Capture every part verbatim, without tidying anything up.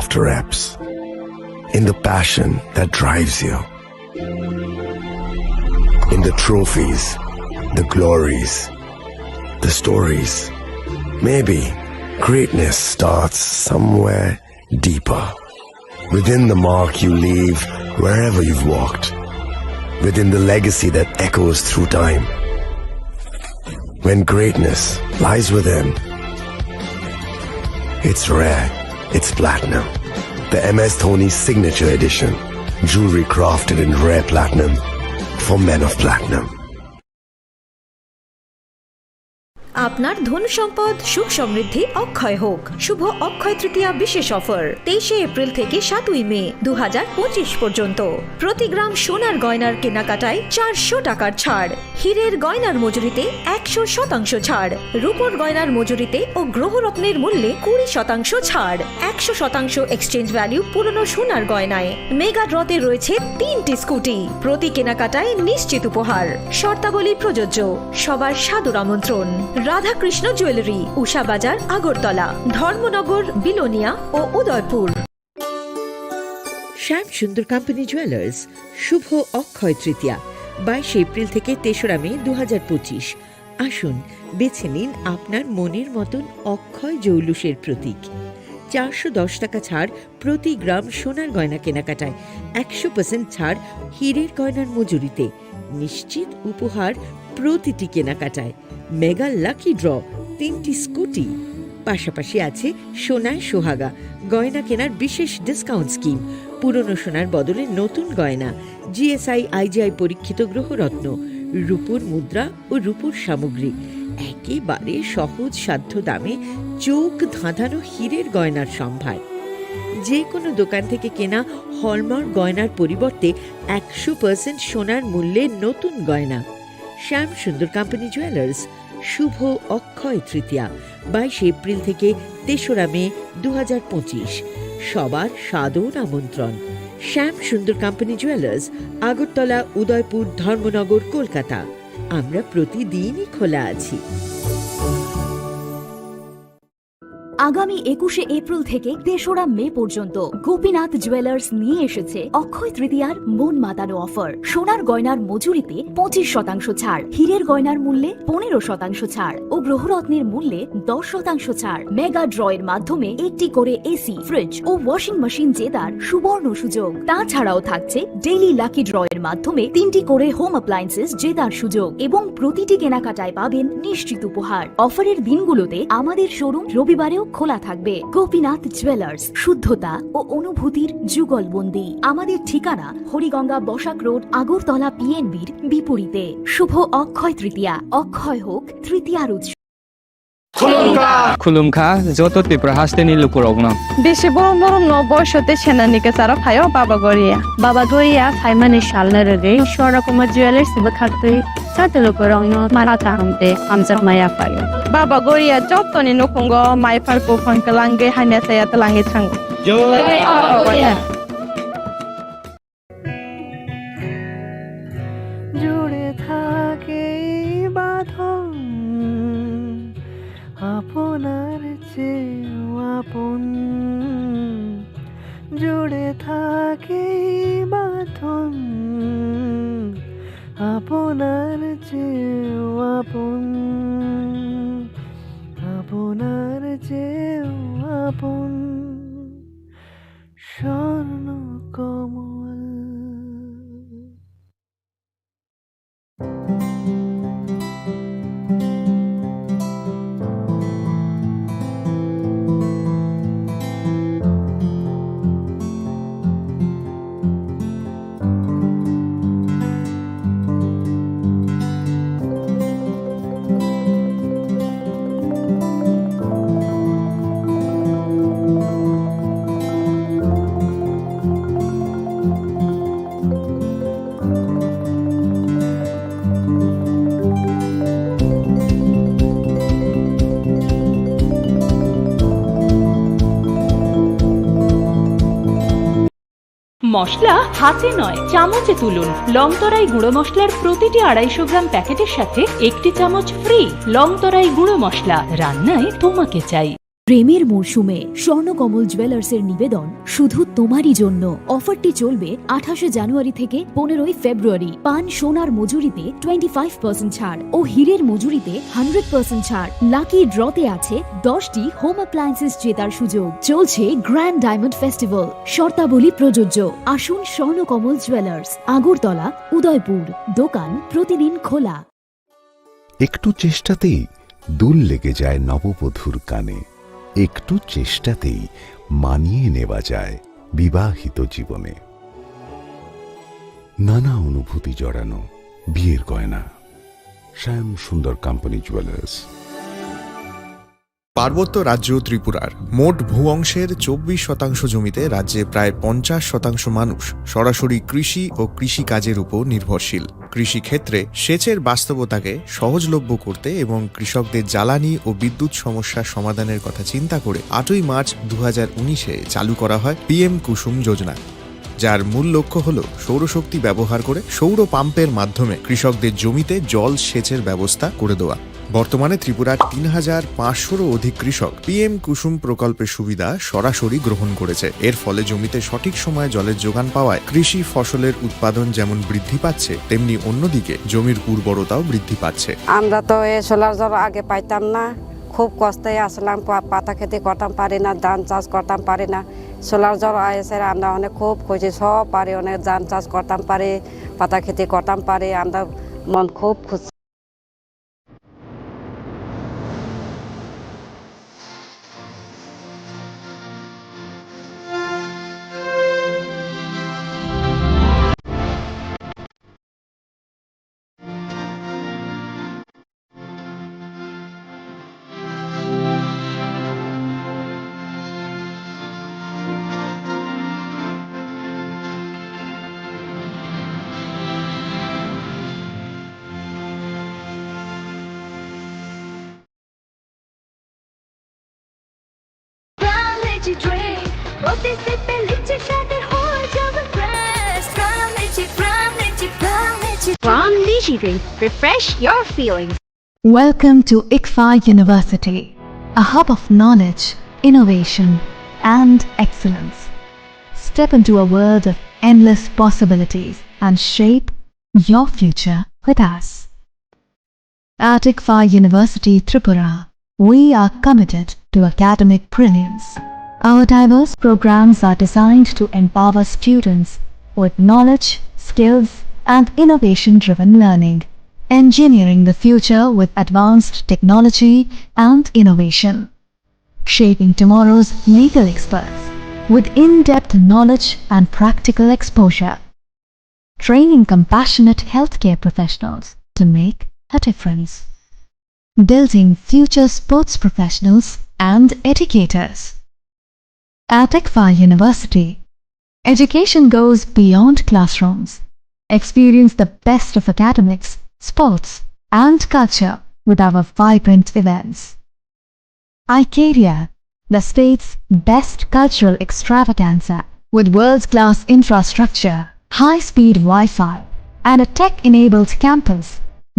after reps, in the passion that drives you, in the trophies, the glories, the stories. Maybe greatness starts somewhere deeper, within the mark you leave wherever you've walked, within the legacy that echoes through time. When greatness lies within, it's rare, it's platinum. The M S Dhoni Signature Edition. Jewelry crafted in rare platinum for men of platinum. আপনার ধন সম্পদ সুখ সমৃদ্ধি অক্ষয় হোক। শুভ অক্ষয় তৃতীয়া বিশেষ অফার তেইশে এপ্রিল থেকে সাতই মে দু হাজার পঁচিশ পর্যন্ত। প্রতি গ্রাম সোনার গয়নার কেনাকাটায় চারশো টাকার ছাড়, হীরের গয়নার মজুরিতে একশো শতাংশ ছাড়, রূপোর গয়নার মজুরিতে ও গ্রহরত্নের মূল্যে কুড়ি শতাংশ ছাড়, একশো শতাংশ এক্সচেঞ্জ ভ্যালু পুরনো সোনার গয়নায়। মেগা ড্রতে রয়েছে তিনটি স্কুটি, প্রতি কেনাকাটায় নিশ্চিত উপহার। শর্তাবলী প্রযোজ্য। সবার সাদর আমন্ত্রণ। রাধাকৃষ্ণ জুয়েলারি, উষা বাজার, আগরতলা, ধর্মনগর, বিলোনিয়া ও উদয়পুর। শ্যাম সুন্দর কোম্পানি জুয়েলার্স, শুভ অক্ষয় তৃতীয়া, বাইশে এপ্রিল থেকে তেসরা মে দু হাজার পঁচিশ। আসুন, বেছে নিন আপনার মনের মতন অক্ষয় জৌলুসের প্রতীক। চারশো দশ টাকা ছাড় প্রতি গ্রাম সোনার গয়না কেনাকাটায়, একশো পার্সেন্ট ছাড় হীরের গয়নার মজুরিতে, নিশ্চিত উপহার প্রতিটি কেনাকাটায়, মেগা লাকি ড্র, তিনটি স্কুটি, পাশাপাশি আছে সোনায় সোহাগা, গয়না কেনার বিশেষ ডিসকাউন্ট স্কিম, পুরনো সোনার বদলে নতুন গয়না, G S I I G I পরীক্ষিত গ্রহরত্ন, রূপোর মুদ্রা ও রূপোর সামগ্রী, একেবারে সহজ সাধ্য দামে চোখ ধাঁধানো হীরের গয়নার সম্ভার। যে কোনো দোকান থেকে কেনা হলমার্ক গয়নার পরিবর্তে একশো পার্সেন্ট সোনার মূল্যে নতুন গয়না। শ্যাম সুন্দর কোম্পানি জুয়েলার্স, শুভ অক্ষয় তৃতীয়া, বাইশে এপ্রিল থেকে তেসরা মে দু হাজার পঁচিশ। সবার সাদর আমন্ত্রণ। শ্যাম সুন্দর কোম্পানি জুয়েলার্স, আগরতলা, উদয়পুর, ধর্মনগর, কলকাতা। আমরা প্রতিদিনই খোলা আছি। আগামী একুশে এপ্রিল থেকে তেসরা মে পর্যন্ত গোপীনাথ জুয়েলার্স নিয়ে এসেছে অক্ষয় তৃতীয়ার মন মাতানো অফার। সোনার গয়নার মজুরিতে পঁচিশ শতাংশ ছাড়, হীরের গয়নার মূল্যে পনেরো শতাংশ ছাড় ও গ্রহরত্নের মূল্যে দশ শতাংশ ছাড়। মেগা ড্র এর মাধ্যমে একটি করে এসি, ফ্রিজ ও ওয়াশিং মেশিন জেতার সুবর্ণ সুযোগ। তাছাড়াও থাকছে ডেইলি লাকি ড্র এর মাধ্যমে তিনটি করে হোম অ্যাপ্লায়েন্সেস জেতার সুযোগ এবং প্রতিটি কেনাকাটায় পাবেন নিশ্চিত উপহার। অফারের দিনগুলোতে আমাদের শোরুম রবিবারেও খোলা থাকবে। গোপীনাথ জুয়েলার্স, শুদ্ধতা ও অনুভূতির যুগলবন্দি। আমাদের ঠিকানা হরিগঙ্গা বসাক রোড, আগরতলা পিএনবির বিপরীতে। শুভ অক্ষয় তৃতীয়া, অক্ষয় হোক তৃতীয়ার উৎসব। Khulumkha, joto Tripura hasteni lukurokno. Bisi borom borom no boisote senani kwcharo phaio Baba Goria. Baba Goria phaimani salni rwgwi Swarna Kumar Jewellers bwkhaktwi joto lukurokno mara kaham tei hamjakma yaphaio. Baba Goria jotoni nukhungo mai phar buphang kwlangwi hamya chaya twlangwi thango. Jai Baba Goria. জুড়ে থাকে এই বাঁধন আপনার চেয়েও আপন, জুড়ে থাকে এই বাঁধন আপনার চেয়েও আপন, আপনার চেয়েও আপন। স্বর্ণ কমল। মশলা হাতে নয়, চামচে তুলুন। লংতরাই গুঁড়ো মশলার প্রতিটি আড়াইশো গ্রাম প্যাকেটের সাথে একটি চামচ ফ্রি। লংতরাই গুঁড়ো মশলা, রান্নায় তোমাকে চাই। প্রেমের মরশুমে স্বর্ণকমল জুয়েলার্সের নিবেদন শুধু তোমারই জন্য। অফারটি চলবে আঠাশে জানুয়ারি থেকে পনেরোই ফেব্রুয়ারি। পান সোনার মজুরিতে টোয়েন্টি ফাইভ পার্সেন্ট ছাড় ও হীরের মজুরিতে হান্ড্রেড পার্সেন্ট ছাড়। লাকি ড্রতে আছে দশটি হোম অ্যাপ্লায়েন্সেস জেতার সুযোগ। চলছে গ্র্যান্ড ডায়মন্ড ফেস্টিভ্যাল, শর্তাবলী প্রযোজ্য। আসুন স্বর্ণকমল জুয়েলার্স, আগরতলা, উদয়পুর। দোকান প্রতিদিন খোলা। একটু চেষ্টাতেই দুল লেগে যায় নববধূর কানে। একটু চেষ্টাতেই মানিয়ে নেওয়া যায় বিবাহিত জীবনে। নানা অনুভূতি জড়ানো বিয়ের গয়না। শ্যাম সুন্দর কোম্পানি জুয়েলার্স। পার্বত্য রাজ্য ত্রিপুরার মোট ভূ অংশের চব্বিশ শতাংশ জমিতে রাজ্যে প্রায় পঞ্চাশ শতাংশ মানুষ সরাসরি কৃষি ও কৃষি কাজের উপর নির্ভরশীল। কৃষি ক্ষেত্রে সেচের বাস্তবতাকে সহজলভ্য করতে এবং কৃষকদের জ্বালানি ও বিদ্যুৎ সমস্যা সমাধানের কথা চিন্তা করে আটই মার্চ দু হাজার উনিশে চালু করা হয় পিএম কুসুম যোজনা, যার মূল লক্ষ্য হল সৌরশক্তি ব্যবহার করে সৌর পাম্পের মাধ্যমে কৃষকদের জমিতে জল সেচের ব্যবস্থা করে দেওয়া। বর্তমানে ত্রিপুরার তিন হাজার পাঁচশোরও অধিক কৃষক পিএম কুসুম প্রকল্পের সুবিধা সরাসরি গ্রহণ করেছে। এর ফলে জমিতে সঠিক সময়ে জলের যোগান পাওয়ায় কৃষি ফসলের উৎপাদন যেমন বৃদ্ধি পাচ্ছে, তেমনি অন্যদিকে জমির উর্বরতাও বৃদ্ধি পাচ্ছে। আমরা তো এই সোলার জল আগে পাইতাম না, খুব কষ্টে আসলাম, পা- পাতা খেতি করতাম পারি না, ধান চাষ করতাম পারি না। সোলার জল এসে আমরা অনেক খুব খুশি, সব পারি, অনেক ধান চাষ করতাম পারি, পাতা খেতি করতাম পারি, আমরা মন খুব খুশি। Prime Lychee drink, প্রতি সিপে লিচি স্বাদে হয়ে যাবে fresh। Prime Lychee, Prime Lychee, Prime Lychee। Prime Lychee drink, refresh your feelings. Welcome to ICFAI University, a hub of knowledge, innovation, and excellence. Step into a world of endless possibilities and shape your future with us. At ICFAI University Tripura, we are committed to academic brilliance. Our diverse programs are designed to empower students with knowledge, skills, and innovation driven learning, engineering the future with advanced technology and innovation, shaping tomorrow's legal experts with in depth knowledge and practical exposure, training compassionate healthcare professionals to make a difference, building future sports professionals and educators. At ICFAI University, education goes beyond classrooms. Experience the best of academics, sports, and culture with our vibrant events. ICARIA, the state's best cultural extravaganza. With world class infrastructure, high speed Wi Fi, and a tech enabled campus,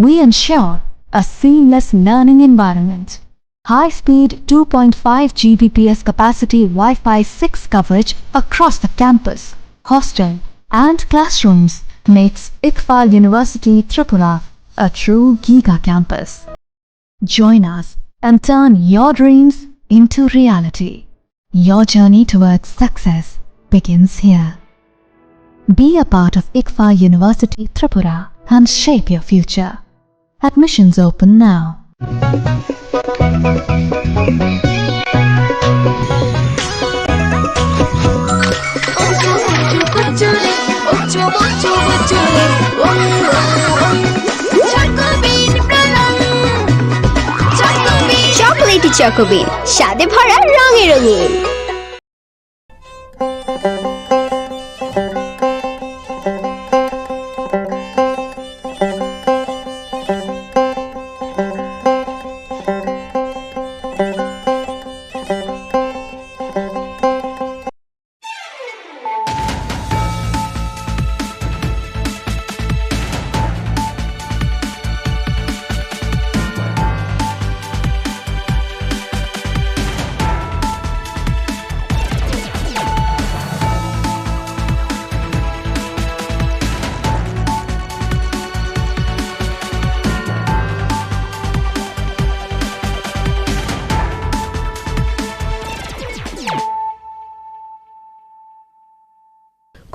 we ensure a seamless learning environment. High speed two point five G B P S capacity Wi Fi six coverage across the campus, hostel, and classrooms makes ICFAI University Tripura a true giga campus. Join us and turn your dreams into reality. Your journey towards success begins here. Be a part of ICFAI University Tripura and shape your future. Admissions open now. Chocolatey চকোবিন, স্বাদে ভরা, রঙে রঙিন।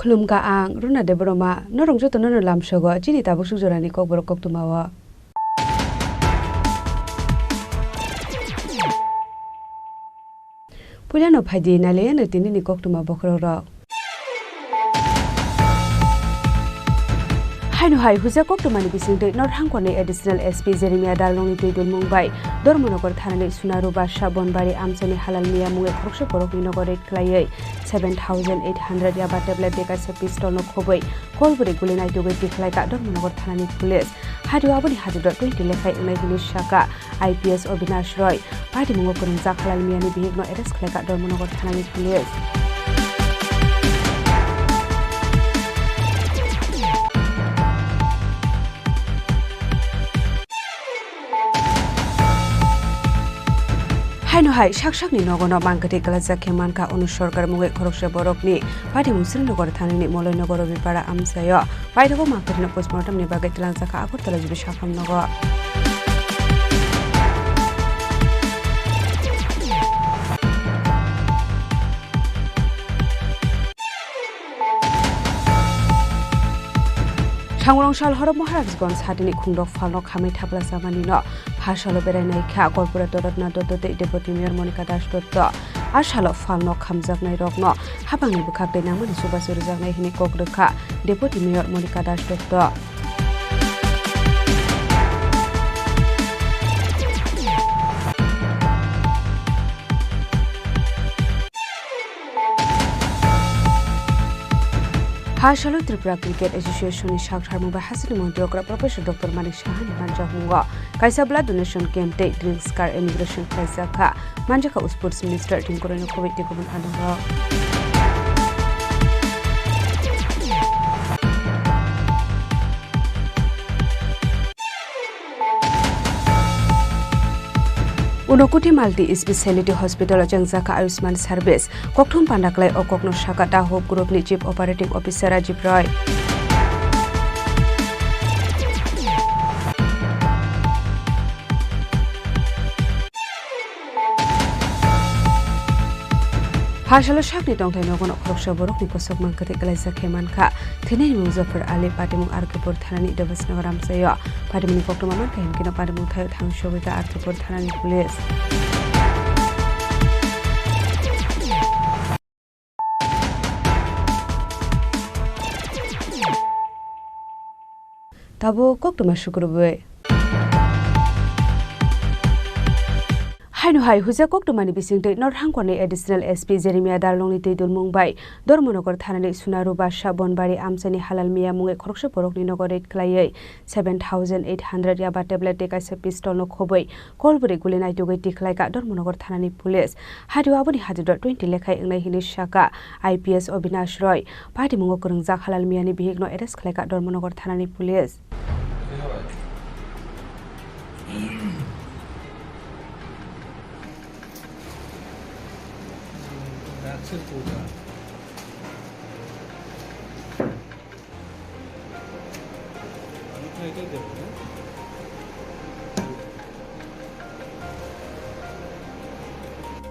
Khulumkha ang Runa Debbarma, norok jotono no lamsogo chini tabuk suk jorani kokborok koktwmao. Puilano phaidi nailaiano tinini koktwma bokhorokrok. Haino hai huijak koktwmani bisingtwi North Hangkorni Additional S P Jeremiah Darlongni twi dulmung bai Dharmanagar thanani Sunaru Basa Bonbari amchaini halal miya mungwi khoroksa borokni nogo raid khlaiwi seven thousand eight hundred yaba tablet tei kaisa pistol no khobwi kolbwrwi guli naitugwi tikhlaikha Dharmanagar thanani police. Hario aboni hajwk twenty lekhai wngnai hwnwi sakha I P S Obinash Roy. Patimungo kwrwngjak halal miyani bihikno arrest khlaikha Dharmanagar thanani police. Haino hai sak sakni nogono mangkwthwi kwlajak khe mankha Anuj Sarkar mungwi khoroksa borokni. Patimung Srinagar thanani Moloinagar Robipara amchaio paithago mangkwthwino postmortemni bagwi twlangjakha Agartala jibi sakham nogo. Sangrong sal horo Maharajganj hatini khungdok phalno khamwi thapla chamanino pha salo berai naikha Corporator Ratna Dotto tei Deputy Mayor Monika Das Dotto. A salo phalno khamjaknairokno hapangni bwkhak tei nangmani chubachu rwjaknai hwnwi kok rwkha Deputy Mayor Monika Das Dotto. Ha salo Tripura Cricket Association ni sak tharmung bai hasteni montri okra Professor Doctor Manik Saha ni manjakmungo kaisa blood donation camp tei drinks card inauguration khlaijak kha, manjakha Sports Minister Tinku Roy no khobwi tei kubun adongrok. Unakoti Multi Speciality Hospital o chengjakha Ayushman Service. Kokthum panda klai o kokno sakha Dahub Group ni Chief Operating Officer Rajiv Roy. Phasalo sakni tongthai nogono khoroksa borokni kosok mangkwthwi kwlaijak khe mankha. Thwinaini mung Jafar Ali, patimung R K Pur thanani Debasnagar amchaio. Patimungni koktwma mankha hinkhe no patimung thaio thang sogwikha R K Pur thanani police. Tabuk koktwma sukrubwi. Haino hai huijak koktwmani bisingtwi North Hangkorni Additional S P Jeremiah Darlongni twi dulmung bai Dharmanagar thanani Sunaru Basa Bonbari amchaini halal miya mungwi khoroksa borokni nogo raid khlaiwi seven thousand eight hundred yaba tablet tei kaisa pistol no khobwi kolbwrwi guli naitugwi tikhlaikha Dharmanagar thanani police. Hario aboni hajwk twenty lekhai wngnai hwnwi sakha I P S Obinash Roy. Patimungo kwrwngjak halal miyani bihikno arrest khlaikha Dharmanagar thanani police.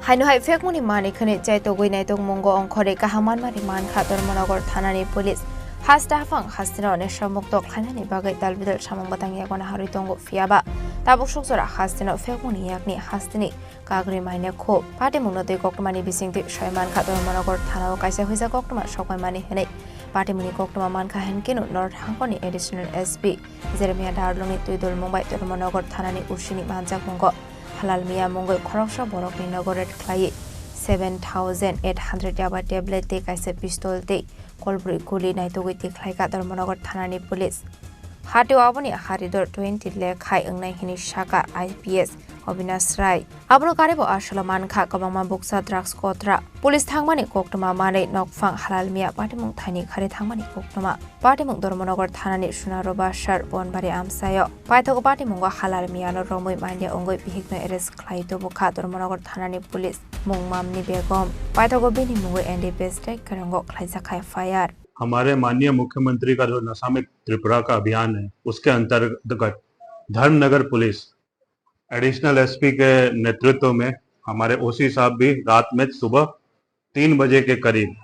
Haino hai phekmungni manwi khwnwi chaitogwi naitokmungo ongkhorwi kaham manmani mankha Dharmanagar thanani police. Haste haphang hasteno nesha mukto khlainani bagwi dalbidal samung bwtang yago naharwi tongo, phiyaba tabuk sukjora hasteno phekmungni yakni hasteni kagri maine kho. Patimungno twi koktwmani bisingtwi soi mankha Dharmanagar thanao kaisa huijak koktwma sokmaimani hwnwi. Patimungni koktwma mankha hinkhe no North Hangkorni Additional S P Jeremiah Darlongni twi dulmung bai Dharmanagar thanani usini manjakmungo halal miya mungwi khoroksa borokni nogo raid khlaiwi seven thousand eight hundred yaba tablet tei kaisa pistol tei kolbwrwi guli naitugwi tikhlaikha Dharmanagar thanani police. Hatio aboni haridor twenty lekhai wngnai hwnwi sakha I P S Obinash Rai. Abono karibo asolo mankha kwbangma bukcha drugs kotra. Police thangmani koktwma manwi nokphang halal miya patimung thaini khari thangmani koktwma. Patimung Dharmanagar thanani Sunaru Basa Bonbari amchaio. Paithago patimungo halal miyano romwi manya wngwi bihikno arrest khlai tubukha Dharmanagar thanani police. Mungmamni begom. Paithago bini mungwi N D P S tei kwrango khlaijak F I R. हमारे माननीय मुख्यमंत्री का जो नशा मुक्त त्रिपुरा का अभियान है, उसके अंतर्गत धर्मनगर पुलिस एडिशनल एसपी के नेतृत्व में हमारे ओसी साहब भी रात में सुबह तीन बजे के करीब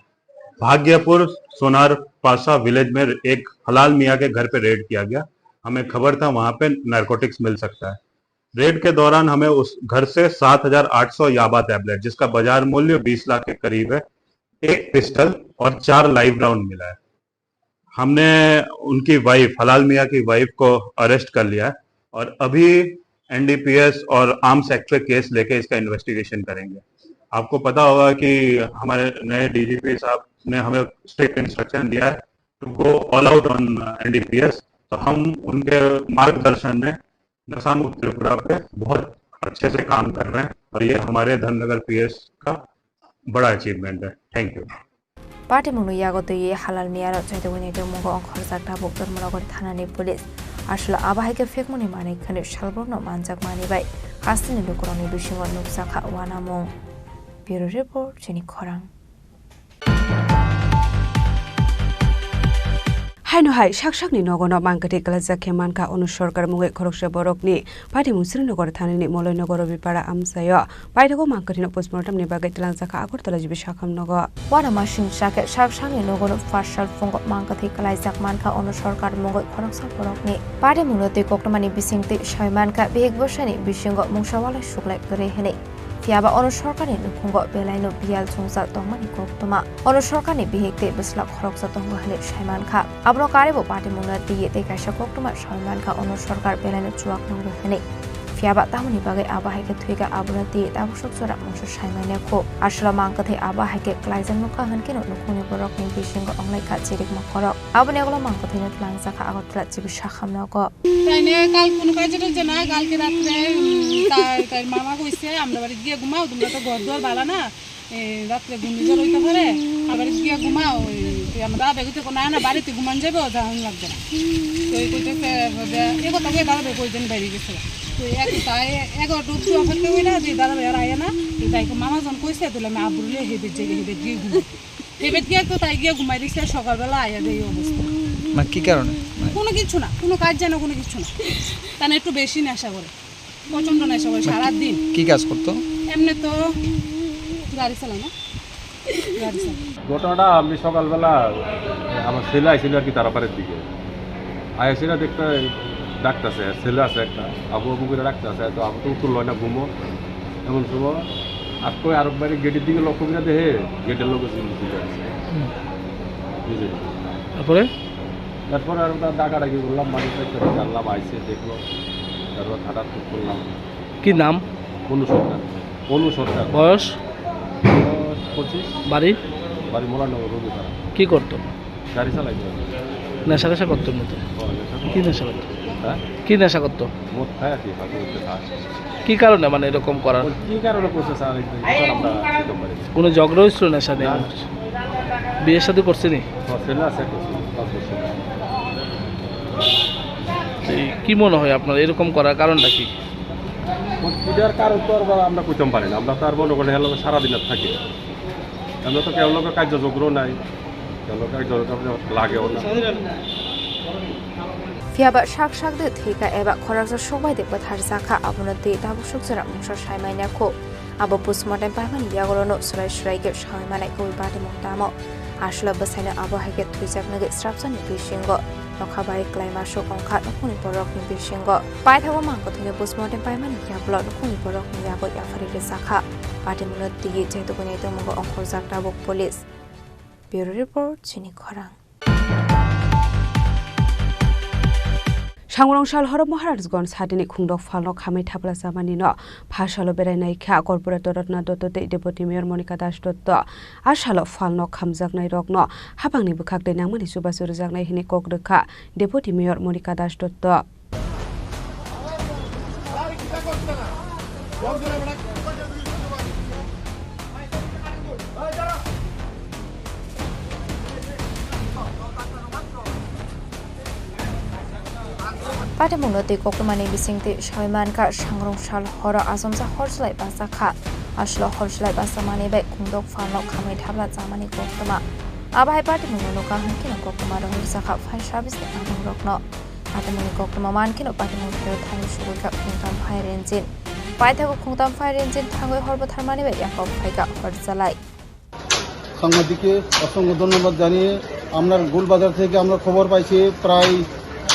भाग्यपुर सोनार पासा विलेज में एक हलाल मियाँ के घर पे रेड किया गया। हमें खबर था वहाँ पे नारकोटिक्स मिल सकता है। रेड के दौरान हमें उस घर से सात हज़ार आठ सौ याबा टैबलेट, जिसका बाजार मूल्य बीस लाख के करीब है, एक पिस्टल और चार लाइव राउंड मिला है। हमने उनकी वाइफ, हलाल मियाँ की वाइफ को अरेस्ट कर लिया है और अभी एनडीपीएस और आर्म्स एक्ट पे केस लेके इसका इन्वेस्टिगेशन करेंगे। आपको पता होगा कि हमारे नए डीजीपी साहब ने हमें स्ट्रिक्ट इंस्ट्रक्शन दिया है to go all out on NDPS. तो हम उनके मार्गदर्शन में नशा मुक्त त्रिपुरा पे बहुत अच्छे से काम कर रहे हैं और ये हमारे धर्मनगर पीएस का बड़ा अचीवमेंट है। Thank you. Patimungno yago twiwi halal miyaro chaitugwini tongmungo ongkhorjak tabuk Dharmanagar thanani police. Aswla abo hai khe phekmani manwi khwnwi salbrumno manjakmani bai hasteni lukurokni bisingo nukjakha uanamung. Bureau Report, Chini Khorang. Haino hai sak sakni nogono mangkwthwi kwlaijak khe mankha Onu Sarkar mungwi khoroksa borokni patimung Srinagar thanani Moloinagar Robipara amchaio paithago mangkwthwino postmortemni bagwi twlangjakha Agartala G B sakham nogo. Uanamasingcha khe sak sakni nogono phar sal phungo mangkwthwi kwlaijak mankha Onu Sarkar mungwi khoroksa borokni patimungno twi koktwmani bisingtwi soi mankha bihik bwsani bisingo mungsa walai suklai kwrwi hwnwi. Phiyaba Onu Sarkarni nukhungo belaino biyal chungjak tongmani koktwma. Onu Sarkarni bihik tei bwsla khoroksa tongo hwnwi sai mankha. Abono karwibo patimungno twiwi tei kaisa koktwma sai mankha Onu Sarkar belaino chuak nangwi hwnwi. Phiyaba tamoni bagwi abo hai khe thwikha abono twiwi tabuk sok jora mungsa sai manya kho. Aswla mangkwthwi abo hai khe kwlaijak nukha hwnkheno nukhungni borokni bisingo wnglaikha chirikma khorok. Aboni ulo mangkwthwino twlangjakha Agartala G B sakham nogo. তাই নিয়ে কাল কোনো কাজে টাজে না, কালকে রাত্রে, উম, তাই, তাই মামা কইছে, "আমরা বাড়ি গিয়ে ঘুমাও, তোমরা তো ঘর দুয়ার বালা না, এ, রাত্রে ঘূর্ণিঝড় হইতে পারে, আবার গিয়ে ঘুমাও, ওই, তুই আমার দাদা বেগুতে কোনো না, বাড়িতে ঘুমান যাবে, ও যাওয়ান লাগবে না।" তো এই কইতেছে, "এ কথা কয়ে দাদা বেগ ওই দিন বাইরে গেছে।" তো এক, তাই এগারোটা অব্দি অপেক্ষা করি না, যে দাদা বেগ আর আয় না, তো তাই মামা যখন কইছে, তাহলে আমি আবুরে হেবে যে, হেবে গিয়ে ঘুমাই। হেবেত গিয়া তো তাই গিয়া ঘুমাই দিছে, সকালবেলা আইয়া দেয় এই অবস্থা। মানে কি কারণে? মানে কোনো কিছু না, কোনো কাজ যেন কোনো কিছু না। তাই না একটু বেশি নেশা করে, প্রচণ্ড নেশা করে সারাদিন। কি কাজ করতো? এমনি তো গাড়ি চালায় না, গাড়ি চালায়। ঘটনাটা আমি সকালবেলা আমার ছেলে আইছিল আর কি তারাপাড়ের দিকে। আইসিরা দেখতে ডাকতেছে, ছেলে আছে একটা, আবু আবু করে ডাকতেছে, তো আবু তো উত্তর লয় না, ঘুমো। এমন সময় আর কই আরো বাইরে গেটের দিকে লক্ষ্য করে দেখে, গেটের লোক ছিল, ছিল। হুম। বুঝলি? তারপরে? তারপরে আর ওটা ডাকাডাকি করলাম, মানুষ একটা জানলাম, আইসে, দেখলো, তারপর হাঁটাহাঁটি করলাম। কি নাম? অনু সরকার। অনু সরকার। বয়স? বয়স পঁচিশ। বাড়ি? বাড়ি মোল্লানগর, রবিপাড়া। কি করতো? গাড়ি চালাইতো। নেশা টেশা করতো মতো? ও, নেশা করতো। কি নেশা করতো? হ্যাঁ? কি নেশা করতো? মদ খায় আর কি, মাঝে মধ্যে খায়। কি কারণে মানে এরকম করার? ও, কি কারণে করছে স্যার, এই তো, এই তো আমরা বুঝতে পারি না। কোনো ঝগড়া হয়েছিল নেশা নিয়ে? না। বিয়ে শাদী করছেনি? ও, ছেলে আছে একটা, পাঁচ বছর। এই কি মনে হয় আপনার এরকম করার কারণটা কি? ও, এটার কারণ তো আর আমরা কইতাম পারি না, আমরা তো আর মনে করি এর লগে সারাদিন আর থাকি। আমরা তো কেউ লোকের কার্য যোগ্য নাই। Phiyaba sak sak de thwikha eba khoroksa sokbai de bwtharjakha, abono twi tabuk sukjora mungsa sai manya kho. Abo postmortem paimani yagulono swrai swrai khe sai manai kwbui patimung tamo. Aswla bwsaino abo hai khe thwijak nugwi srapsani bisingo nokha bai kwlai masuk wngkha nukhungni borokni bisingo. Paithago mangkwthwino postmortem paimani yagulo nukhungni borokni yago yaphari rwjakha. Patimungno twiwi chaitugwini tongmungo ongkhorjak tabuk police. Bureau Report, Chini Khorang. Sangrong sal horo Maharajganj hatini khungdok phalno khamwi thapla chamani no phasalo berai nai kha Corporator Ratna Dotto tei Deputy Mayor Monika Das Dotto. A salo phalno khamjaknai rokno hapangni bwkhak tei nangmani chubachu rwjaknai hwnwi kok rwkha Deputy Mayor Monika Das Dotto. Patimungno twi koktwmani bisingtwi sawi mankha, sangrong sal horo achomsa hor chwlai bachakha. Aswlo hor chwlai bachamani bai khungdok phalno khamwi thapla chamani koktwma. Abo hai patimungno nukha hwnkhe koktwma rohorjakha fire service ni adongrokno. Patimungni koktwma mankheno patimung phaiwi thangwi sugwikha khungtham fire engine. Paithago khungtham fire engine thangwi hor bwtharmani bai yaphok phaikha hor chwlai. সাংবাদিককে অসংখ্য ধন্যবাদ জানিয়ে আমরা গোলবাজার থেকে আমরা খবর পাইছি, প্রায়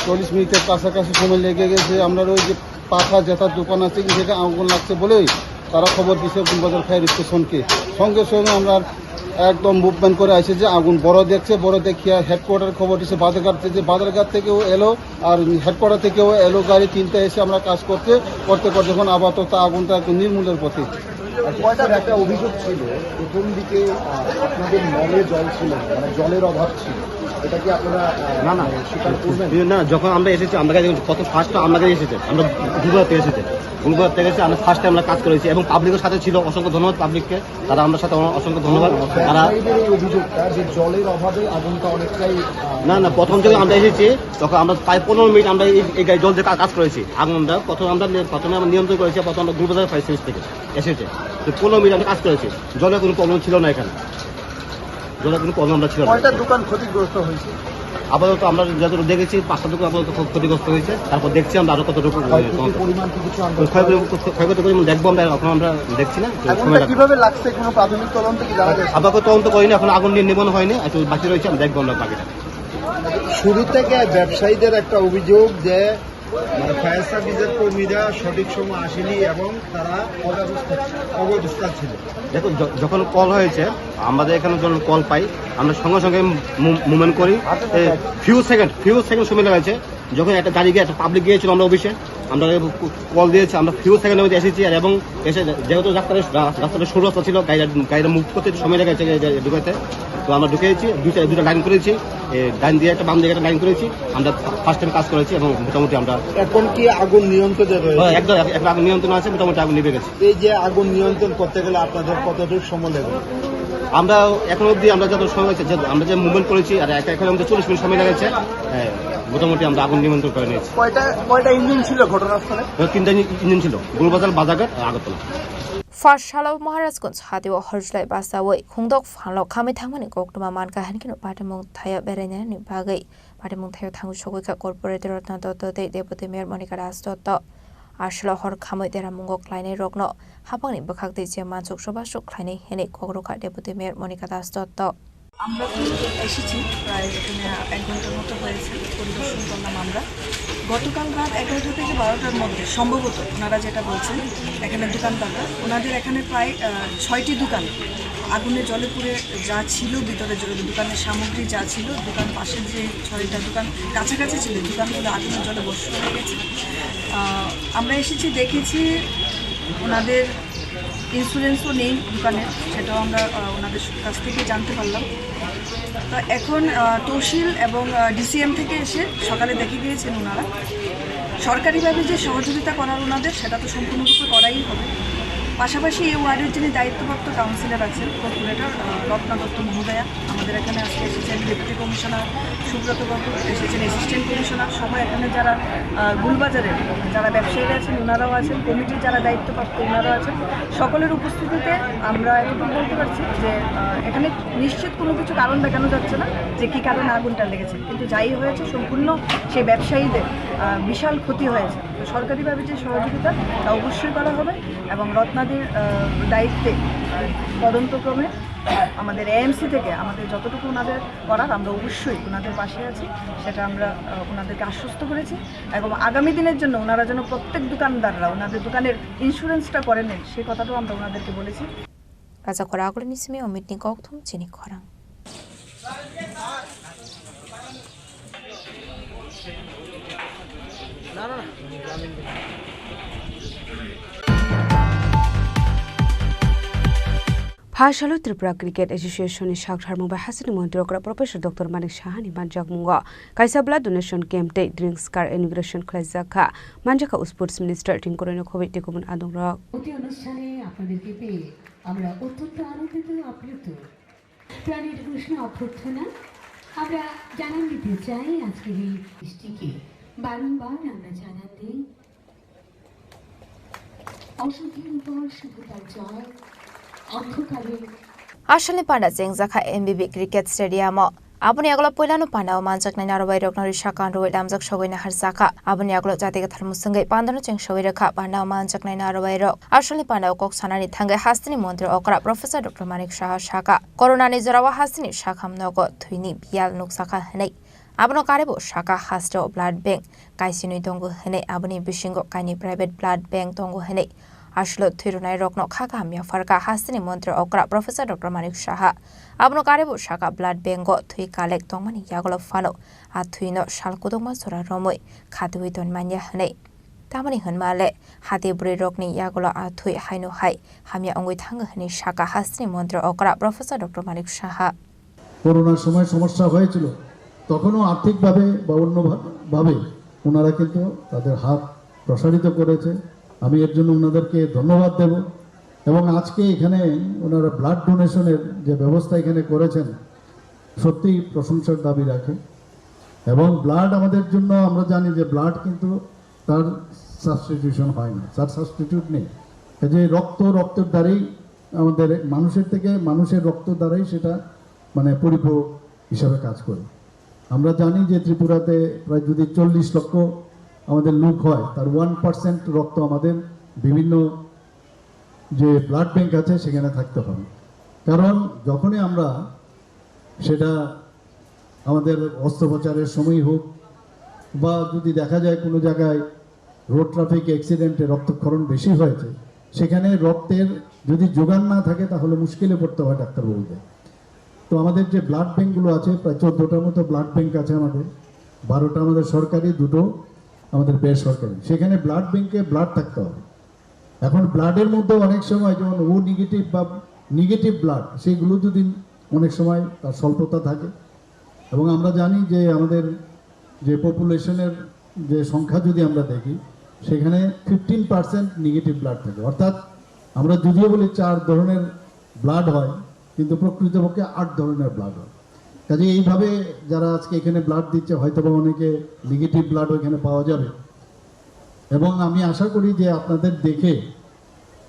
চল্লিশ মিনিটের কাছাকাছি সময় লেগে গেছে। আমরা ওই যে পাখা যেটা দোকান আছে, এই থেকে আগুন লাগছে বলেই তারা খবর দিছে গোলবাজার ফায়ার স্টেশনকে। সঙ্গে সঙ্গে আমরা একদম মুভমেন্ট করে আসে যে আগুন বড় দেখছে, বড় দেখিয়া হেডকোয়ার্টার খবর দিছে বাজারঘাট থেকে, বাজারঘাট থেকেও এলো, আর হেডকোয়ার্টার থেকেও এলো গাড়ি তিনটা এসে আমরা কাজ করতে করতে করতে এখন আপাতত আগুনটা একটু নির্মূলের পথে। কয়টা একটা অভিযোগ ছিল, প্রথম দিকে, আহ, আপনাদের নলে জল ছিল না, মানে জলের অভাব ছিল, এটা কি আপনারা, আহ, না, না। মানে স্বীকার করবেন? না, যখন আমরা এসেছি, আমরা কাছে কত ফার্স্ট আমরা কাছে এসেছে, আমরা গুলবাজার থেকে এসেছে, গুলবাজার থেকে এসে আমরা ফার্স্ট টাইম আমরা কাজ করেছি এবং পাবলিকের সাথে ছিল, অসংখ্য ধন্যবাদ পাবলিককে, তারা আমরা সাথে অসংখ্য ধন্যবাদ। তারা ব্যবসায়ীদের এই অভিযোগটা যে জলের অভাবে আগুনটা অনেকটাই, আহ, না, না, প্রথম যখন আমরা এসেছি, তখন আমরা প্রায় পনেরো মিনিট আমরা এই, এই গাড়ি জল দিয়ে কা-, কাজ করেছি। আগুনটা প্রথমে আমরা নি-, প্রথমে আমরা নিয়ন্ত্রণ করেছি, প্রথমে আমরা গুলবাজার ফায়ার সার্ভিস থেকে এসেছে। তো পনেরো মিনিট আমরা কাজ করেছি, জলের কোনো প্রবলেম ছিল না এখানে, জলের কোনো প্রবলেম আমরা ছিল না। কয়টা দোকান ক্ষতিগ্রস্ত হয়েছে? আপাতত আমরা যতটুকু দেখেছি, পাঁচটা দোকান আপাতত খুব ক্ষতিগ্রস্ত হয়েছে। তারপর দেখছি আমরা আরো কতটুকু, আহ, ক্ষয়ক্ষতির পরিমাণ কি কিছু আন্দাজ করা যায়? ক্ষয়ক্ষতি, ক্ষয়ক্ষতি পরিমাণ দেখবো আমরা, এখন আমরা দেখছি না, তো আগুনটা সময় লাগবে। কিভাবে লাগছে, কোনো প্রাথমিক তদন্ত কি জানা গেছে? আপাতত তদন্ত করিনি, এখন আগুন নিয়ে নিবন হয়নি, একটু বাকি রয়েছে, আমরা দেখবো আমরা বাকিটা। শুরু থেকে ব্যবসায়ীদের একটা অভিযোগ যে, মানে, ফায়ার সার্ভিসের কর্মীরা সঠিক সময় আসেনি এবং তারা অব্যবস্থা, অব্যবস্থা ছিল। দেখুন, য-, যখন কল হয়েছে, আমাদের এখানে যখন কল পাই, আমরা সঙ্গে সঙ্গে মু-, মুভমেন্ট করি। ফিউ সেকেন্ড, ফিউ সেকেন্ড সময় লাগাইছে। যখন একটা গাড়ি গিয়ে, একটা পাবলিক গিয়েছিল আমরা অফিসে, আমরা কল দিয়েছি, আমরা ফিউ সেকেন্ডের মধ্যে এসেছি। আর এবং এসে যেহেতু রাস্তাটা, রা-, রাস্তাটা সরু রাস্তা ছিল, গাড়িটা, গাড়িটা মুভ করতে একটু সময় লেগেছে, এ, এ, ঢুকাতে। তো আমরা ঢুকেছি, দুইটা, দুইটা লাইন করেছি, এ, ডান দিয়ে একটা, বাম দিকে একটা লাইন করেছি। আমরা ফা-, ফার্স্ট টাইম কাজ করেছি এবং মোটামুটি আমরা এখন কি আগুন নিয়ন্ত্রণে রয়েছে? হ্যাঁ, একদম, এক-, এখন আগুন নিয়ন্ত্রণ আছে, মোটামুটি আগুন নিভে গেছে। এই যে আগুন নিয়ন্ত্রণ করতে গেলে আপনাদের কতটুকু সময় লাগে? আমরা এখন অবধি আমরা যত সময় হয়েছে, যে আমরা যে মুভমেন্ট করেছি, আর এক-, এখন আমাদের চল্লিশ মিনিট সময় লেগেছে। হ্যাঁ, মোটামুটি আমরা আগুন নিয়ন্ত্রণ করে নিয়েছি। কয়টা, কয়টা ইঞ্জিন ছিল ঘটনাস্থলে? হ্যাঁ, তিনটা ইঞ্জিন, ইঞ্জিন ছিল, গোলবাজার, বাজারঘাট আর Agartala. First salo Maharajganj hatio horjlai basawi khungdok phanlo khamwi thangmani koktwma mankha, hinkhe no patimung thaio berainani bagwi patimung thaio thangwi sogwi kha Corporator Ratna Dotto tei Deputy Mayor Monika Das Dotto. Aswkla hor khamwi deramungo klainai rokno hapangni bwkhak tei je mansuk chubachu khlainai hinwi kok rwkha Deputy Mayor Monika Das Dotto. আমরা তো এসেছি প্রায় এখানে এক ঘন্টার মতো হয়েছে, পরিদর্শন করলাম আমরা। গতকাল রাত এগারোটা থেকে বারোটার মধ্যে সম্ভবত ওনারা যেটা বলছেন, এখানে দোকানদাররা, ওনাদের এখানে প্রায়, আহ, ছয়টি দোকান আগুনে জ্বলে পুড়ে যা ছিল ভিতরে, যে দোকানের সামগ্রী যা ছিল, দোকান পাশের যে ছয়টা দোকান কাছাকাছি ছিল, দোকানগুলো আগুনে জ্বলে ভস্ম হয়ে গেছে। আহ, আমরা এসেছি, দেখেছি ওনাদের ইন্স্যুরেন্সও নেই দোকানের, সেটাও আমরা, আহ, ওনাদের কাছ থেকে জানতে পারলাম। তো এখন, আহ, তহসিল এবং, আহ, ডিসিএম থেকে এসে সকালে দেখে গিয়েছেন ওনারা। সরকারিভাবে যে সহযোগিতা করার ওনাদের, সেটা তো সম্পূর্ণরূপে করাই হবে। পাশাপাশি এই ওয়ার্ডের যিনি দায়িত্বপ্রাপ্ত কাউন্সিলর আছেন, কর্পোরেটর, আহ, রত্না দত্ত মহোদয়া, আমাদের এখানে আজকে এসেছেন ডেপুটি কমিশনার সুব্রত বাবু, এসেছেন অ্যাসিস্ট্যান্ট কমিশনার সহ এখানে যারা, আহ, গুলবাজারের যারা ব্যবসায়ীরা আছেন, ওনারাও আছেন, কমিটির যারা দায়িত্বপ্রাপ্ত, ওনারাও আছেন। সকলের উপস্থিতিতে আমরা এতটুকু বলতে পারছি যে, আহ, এখানে নিশ্চিত কোনো কিছু কারণ দেখানো যাচ্ছে না যে কী কারণে আগুনটা লেগেছে, কিন্তু যাই হয়েছে সম্পূর্ণ সেই ব্যবসায়ীদের, আহ, বিশাল ক্ষতি হয়েছে। তো সরকারিভাবে যে সহযোগিতা, তা অবশ্যই করা হবে এবং রত্নাদির, আহ, দায়িত্বে, আহ, তদন্তক্রমে আমাদের এএমসি থেকে আমাদের যতটুকু ওনাদের করার, আমরা অবশ্যই ওনাদের পাশে আছি, সেটা আমরা, আহ, ওনাদেরকে আশ্বস্ত করেছি এবং আগামী দিনের জন্য ওনারা যেন প্রত্যেক দোকানদাররা ওনাদের দোকানের ইন্স্যুরেন্সটা করে নেন, সে কথাটাও আমরা ওনাদেরকে বলেছি। Kachakhora Agulini simi Omitni kokthum chini khorang. Phasalo Tripura Cricket Association ni sak tharmung bai hasteni montri okra Professor Doctor Manik Saha ni manjakmungo kaisa blood donation camp tei drinks card inauguration khlaijak kha, manjakha Sports Minister Tingkuroi Nokhoboi tei kubun adongrok. অতি অনুষ্ঠানে আপনাদেরকে পেয়ে আমরা অত্যন্ত আনন্দিত, আপ্লুত। প্রাণের উষ্ণ অভ্যর্থনা আমরা জানান দিতে চাই আজকের এই দৃষ্টিকে। বারংবার আমরা জানান দিই অসাধারণ পর শুধু তার জয় অন্ধকারে Asalni panda chengjakha M B B Cricket Stadium o. Aboni yagulo puilano pandao manjaknai narwai rokno risa kanrwi lamjak sogwi naharjakha. Aboni yagulo jati kwthar mwswngwi pandano cheng sogwi rwkha pandao manjaknai narwai rok. Asolni pandao kok sanani thangwi hasteni montri okra Professor Doctor Manik Saha sakha, Corona ni jorao hasteni sakham nogo thwini biyal nukjakha hwnwi. Abono karebo sakha hasteo blood bank kaisinwi tongo hwnwi, aboni bisingo kainwi private blood bank tongo hwnwi. Aswlo thwi rwnairokno kha kaham yapharkha hasteni montri okra Professor Doctor Manik Saha. Abono karebo sakha blood bank-o thwi collect tongmani yagulo phano a thwino sal kudukma jora romwi khatiwi tonmanya hwnwi. Tamoni hwnma le hati bwrwirokni yagulo a thwi haino hai hamya wngwi thango hwnwi sakha hasteni montri okra Professor Doctor Manik Saha. করোনার সময় সমস্যা হয়েছিল, তখনও আর্থিকভাবে বা অন্যভাবে ওনারা কিন্তু তাদের হাত প্রসারিত করেছে। আমি এর জন্য ওনাদেরকে ধন্যবাদ দেব। এবং আজকে এখানে ওনারা ব্লাড ডোনেশনের যে ব্যবস্থা এখানে করেছেন, সত্যিই প্রশংসার দাবি রাখে। এবং ব্লাড আমাদের জন্য, আমরা জানি যে ব্লাড কিন্তু তার সাবস্টিটিউশন হয় না, তার সাবস্টিটিউট নেই। কাজেই রক্ত, রক্তের দ্বারাই আমাদের মানুষের থেকে, মানুষের রক্ত দ্বারাই সেটা মানে পরিপূরক হিসাবে কাজ করে। আমরা জানি যে ত্রিপুরাতে প্রায় যদি চল্লিশ লক্ষ আমাদের লোক হয়, তার ওয়ান পার্সেন্ট রক্ত আমাদের বিভিন্ন যে ব্লাড ব্যাংক আছে সেখানে থাকতে হবে। কারণ যখনই আমরা সেটা আমাদের অস্ত্রোপচারের সময় হোক বা যদি দেখা যায় কোনো জায়গায় রোড ট্রাফিক অ্যাক্সিডেন্টে রক্তক্ষরণ বেশি হয়েছে, সেখানে রক্তের যদি জোগান না থাকে তাহলে মুশকিলে পড়তে হয় ডাক্তারবাবুদের। তো আমাদের যে ব্লাড ব্যাংকগুলো আছে, প্রায় চোদ্দোটার মতো ব্লাড ব্যাংক আছে আমাদের, বারোটা আমাদের সরকারি, দুটো আমাদের বেসরকারি। সেখানে ব্লাড ব্যাংকে ব্লাড থাকতে হবে। এখন ব্লাডের মধ্যে অনেক সময় যেমন ও নেগেটিভ বা নেগেটিভ ব্লাড, সেগুলো যদি অনেক সময় তার স্বল্পতা থাকে। এবং আমরা জানি যে আমাদের যে পপুলেশনের যে সংখ্যা যদি আমরা দেখি, সেখানে ফিফটিন পার্সেন্ট নেগেটিভ ব্লাড থাকে। অর্থাৎ আমরা যদিও বলি চার ধরনের ব্লাড হয়, কিন্তু প্রকৃতপক্ষে আট ধরনের ব্লাড হয়। কাজে এইভাবে যারা আজকে এখানে ব্লাড দিচ্ছে, হয়তো বা অনেকে নেগেটিভ ব্লাডও এখানে পাওয়া যাবে। এবং আমি আশা করি যে আপনাদের দেখে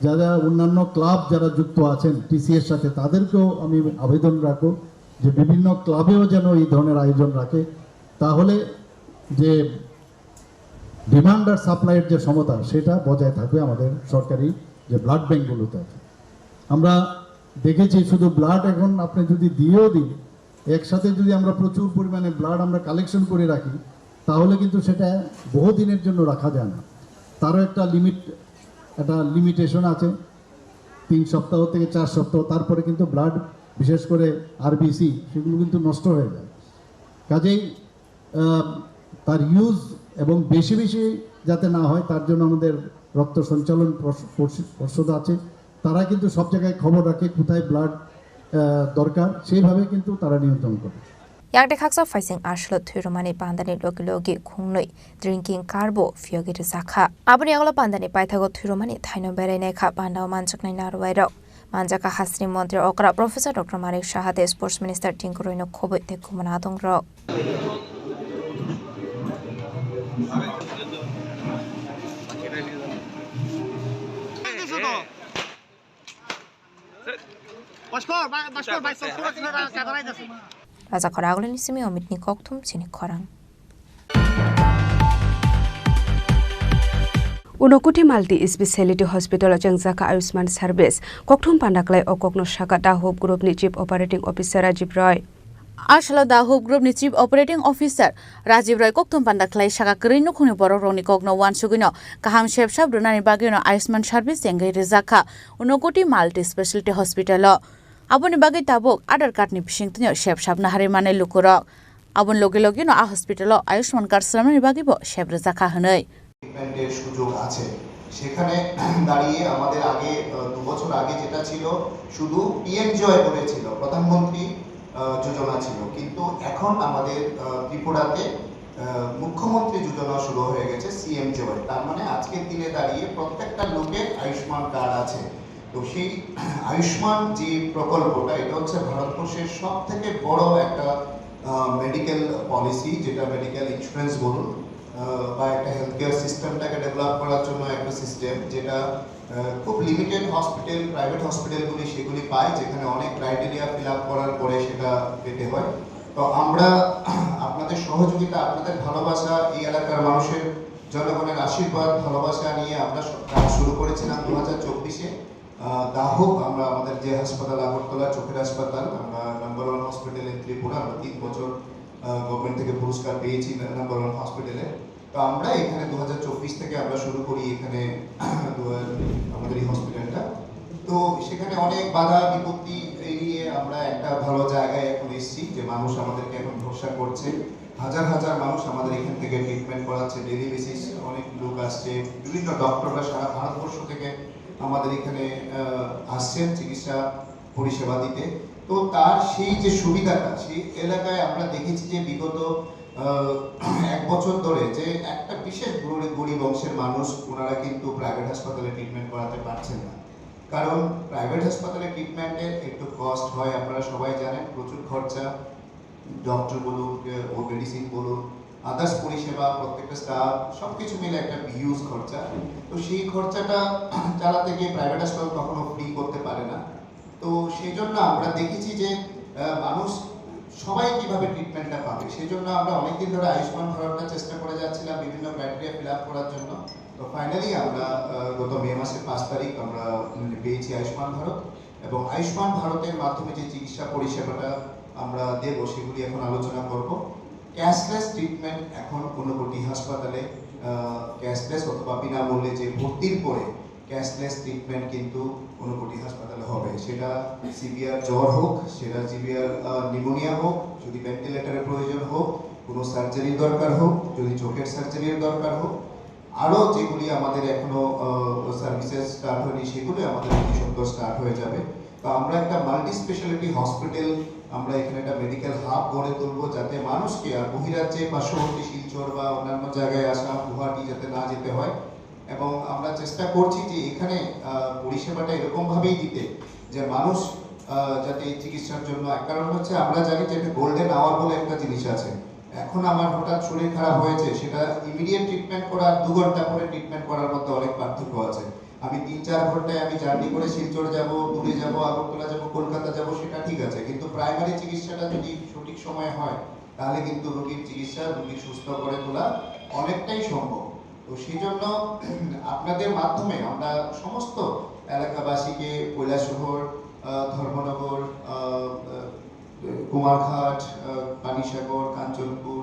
যারা অন্যান্য ক্লাব যারা যুক্ত আছেন টিসিএর সাথে, তাদেরকেও আমি আবেদন রাখবো যে বিভিন্ন ক্লাবেও যেন এই ধরনের আয়োজন রাখে। তাহলে যে ডিমান্ড আর সাপ্লাইয়ের যে সমতা, সেটা বজায় থাকবে আমাদের সরকারি যে ব্লাড ব্যাংকগুলোতে আছে। আমরা দেখেছি শুধু ব্লাড এখন আপনি যদি দিয়েও দিন, একসাথে যদি আমরা প্রচুর পরিমাণে ব্লাড আমরা কালেকশন করে রাখি, তাহলে কিন্তু সেটা বহুদিনের জন্য রাখা যায় না। তারও একটা লিমিট, একটা লিমিটেশন আছে, তিন সপ্তাহ থেকে চার সপ্তাহ, তারপরে কিন্তু ব্লাড, বিশেষ করে আরবিসি, সেগুলো কিন্তু নষ্ট হয়ে যায়। কাজেই আহ, তার ইউজ এবং বেশি বেশি যাতে না হয়, তার জন্য আমাদের রক্ত সঞ্চালন পর্ষ-, পর্ষ-, পর্ষদ আছে, তারা কিন্তু সব জায়গায় খবর রাখে কোথায় ব্লাড, আহ, দরকার, সেইভাবে কিন্তু তারা নিয়ন্ত্রণ করে। Yakde khaksa phaising aswlo thwirwmani pandani logi logi khungnwi drinking karbo phiyogi rwjakha. Aboni yagulo pandani paithago thwirwmani thaino berainai kha pandao manjaknai narwai rok. Manjakha hasteni montri okra Professor Doctor Manik Saha tei Sports Minister Tinku Royno khobwi tei kumuna adong rok. Raja Khoragulini simi Omitni kokthum chini khorang. Unokoti Multi Speciality Hospital o chengjakha Ayushman Service. Kokthum panda klai o kokno sakha Dahub Group ni Chief Operating Officer Rajiv Roy. Aswlo Dahub Group ni Chief Operating Officer Rajiv Roy kokthum panda khlai saka kwrwi nukhungni borok rokni kokno uansugwino kaham sepsap rwnani bagwino Ayushman Service chengwi rwjakha Unokoti Multi Speciality Hospital o. Aboni bagwi tabuk Aadhaar card ni bisingtwino sepsap naharwi manai lukurok. Aboni logi logino a hospital o Ayushman card swnamnani bagwibo sep rwjakha hwnwi. ট্রিটমেন্টের সুযোগ আছে। সেখানে দাঁড়িয়ে আমাদের আগে, আহ, দু বছর আগে যেটা ছিল, শুধু পিএমজেওয়াই বলে ছিল, প্রধানমন্ত্রী, আহ, যোজনা ছিল, কিন্তু এখন আমাদের, আহ, ত্রিপুরাতে, আহ, মুখ্যমন্ত্রী যোজনা শুরু হয়ে গেছে, সিএমজেওয়াই। তার মানে আজকের দিনে দাঁড়িয়ে প্রত্যেকটা লোকের আয়ুষ্মান কার্ড আছে। তো সেই আয়ুষ্মান যে প্রকল্পটা, এটা হচ্ছে ভারতবর্ষের সব থেকে বড় একটা, আহ, মেডিকেল পলিসি, যেটা মেডিকেল ইন্স্যুরেন্স বলুন, আহ, বা একটা হেলথ কেয়ার সিস্টেমটাকে ডেভেলপ করার জন্য একটা সিস্টেম, যেটা, আহ, খুব লিমিটেড হসপিটাল, প্রাইভেট হসপিটালগুলি সেগুলি পায়, যেখানে অনেক ক্রাইটেরিয়া ফিল আপ করার পরে সেটা পেতে হয়। তো আমরা আপনাদের সহযোগিতা, আপনাদের ভালোবাসা, এই এলাকার মানুষের, জনগণের আশীর্বাদ, ভালোবাসা নিয়ে আমরা সব কাজ শুরু করেছিলাম দু হাজার চব্বিশে। আহ, দাহক, আমরা আমাদের যে হাসপাতাল আগরতলা, চোখের হাসপাতাল, আমরা number one hospital in Tripura, আমরা তিন বছর, আহ, গভর্নমেন্ট থেকে পুরস্কার পেয়েছি নাম্বার ওয়ান হসপিটালে। তো আমরা এখানে দু হাজার চব্বিশ থেকে আমরা শুরু করি এখানে দু-, আমাদের এই হসপিটালটা। তো সেখানে অনেক বাধা বিপত্তি এড়িয়ে আমরা একটা ভালো জায়গায় এখন এসেছি, যে মানুষ আমাদেরকে এখন ভরসা করছে। হাজার হাজার মানুষ আমাদের এখান থেকে ট্রিটমেন্ট করাচ্ছে ডেইলি বেসিস। অনেক লোক আসছে, বিভিন্ন ডক্টররা সারা ভারতবর্ষ থেকে আমাদের এখানে, আহ, আসছেন চিকিৎসা পরিষেবা দিতে। তো তার সেই যে সুবিধাটা, সেই এলাকায় আমরা দেখেছি যে বিগত, আহ, এক বছর ধরে যে একটা বিশেষ গরি-, গরিব অংশের মানুষ, ওনারা কিন্তু প্রাইভেট হাসপাতালে ট্রিটমেন্ট করাতে পারছেন না। কারণ প্রাইভেট হাসপাতালে ট্রিটমেন্টের একটু কস্ট হয়, আপনারা সবাই জানেন, প্রচুর খরচা। ডক্টর বলুন, ও মেডিসিন বলুন, আদার্স পরিষেবা, প্রত্যেকটা স্টাফ, সব কিছু মিলে একটা হিউজ খরচা। তো সেই খরচাটা চালাতে গিয়ে প্রাইভেট হাসপাতাল কখনো ফ্রি করতে পারে না। তো সেই জন্য আমরা দেখেছি যে, আহ, মানুষ সবাই কিভাবে ট্রিটমেন্টটা পাবে। সেই জন্য আমরা অনেকদিন ধরে আয়ুষ্মান ভারতটা চেষ্টা করে যাচ্ছিলাম বিভিন্ন ক্রাইটেরিয়া ফিল আপ করার জন্য। তো ফাইনালি আমরা, আহ, গত মে মাসের পাঁচ তারিখ আমরা, উম, পেয়েছি আয়ুষ্মান ভারত, এবং আয়ুষ্মান ভারতের মাধ্যমে যে চিকিৎসা পরিষেবাটা আমরা দেব, সেগুলি এখন আলোচনা করব। ক্যাশলেস ট্রিটমেন্ট এখন ঊনকোটি হাসপাতালে, আহ, ক্যাশলেস অথবা বিনামূল্যে যে ভর্তির পরে ক্যাশলেস ট্রিটমেন্ট কিন্তু ঊনকোটি হাসপাতালে হবে। সেটা সিভিয়ার জ্বর হোক, সেটা সিভিয়ার, আহ, নিউমোনিয়া হোক, যদি ভেন্টিলেটরের প্রয়োজন হোক, কোনো সার্জারির দরকার হোক, যদি চোখের সার্জারির দরকার হোক, আরও যেগুলি আমাদের এখনো, আহ, সার্ভিসেস স্টার্ট হয়নি, সেগুলি আমাদের অতি সত্বর স্টার্ট হয়ে যাবে। তো আমরা একটা মাল্টি স্পেশালিটি হসপিটাল, আমরা এখানে একটা মেডিকেল হাব গড়ে তুলবো, যাতে মানুষকে আর বহিরাজ্যে পার্শ্ববর্তী শিলচর বা অন্যান্য জায়গায় আসাম, গুয়াহাটি যাতে না যেতে হয়। এবং আমরা চেষ্টা করছি যে এখানে, আহ, পরিষেবাটা এরকমভাবেই দিতে যে মানুষ, আহ, যাতে এই চিকিৎসার জন্য, এক কারণ হচ্ছে আমরা জানি যে একটা গোল্ডেন আওয়ার বলে একটা জিনিস আছে। এখন আমার হঠাৎ শরীর খারাপ হয়েছে, সেটা ইমিডিয়েট ট্রিটমেন্ট করা আর দু ঘন্টা পরে ট্রিটমেন্ট করার মধ্যে অনেক পার্থক্য আছে। আমি তিন চার ঘন্টায় আমি জার্নি করে শিলচর যাব, দূরে যাব, আগরতলা যাব, কলকাতা যাব, সেটা ঠিক আছে, কিন্তু প্রাইমারি চিকিৎসাটা যদি সঠিক সময়ে হয়, তাহলে কিন্তু রোগীর চিকিৎসা, রোগীর সুস্থ করে তোলা অনেকটাই সম্ভব। তো সেই জন্য আপনাদের মাধ্যমে আমরা সমস্ত এলাকাবাসীকে কৈলাসহর, আহ, ধর্মনগর, আহ, আহ, কুমারঘাট, আহ, পানিসাগর, কাঞ্চনপুর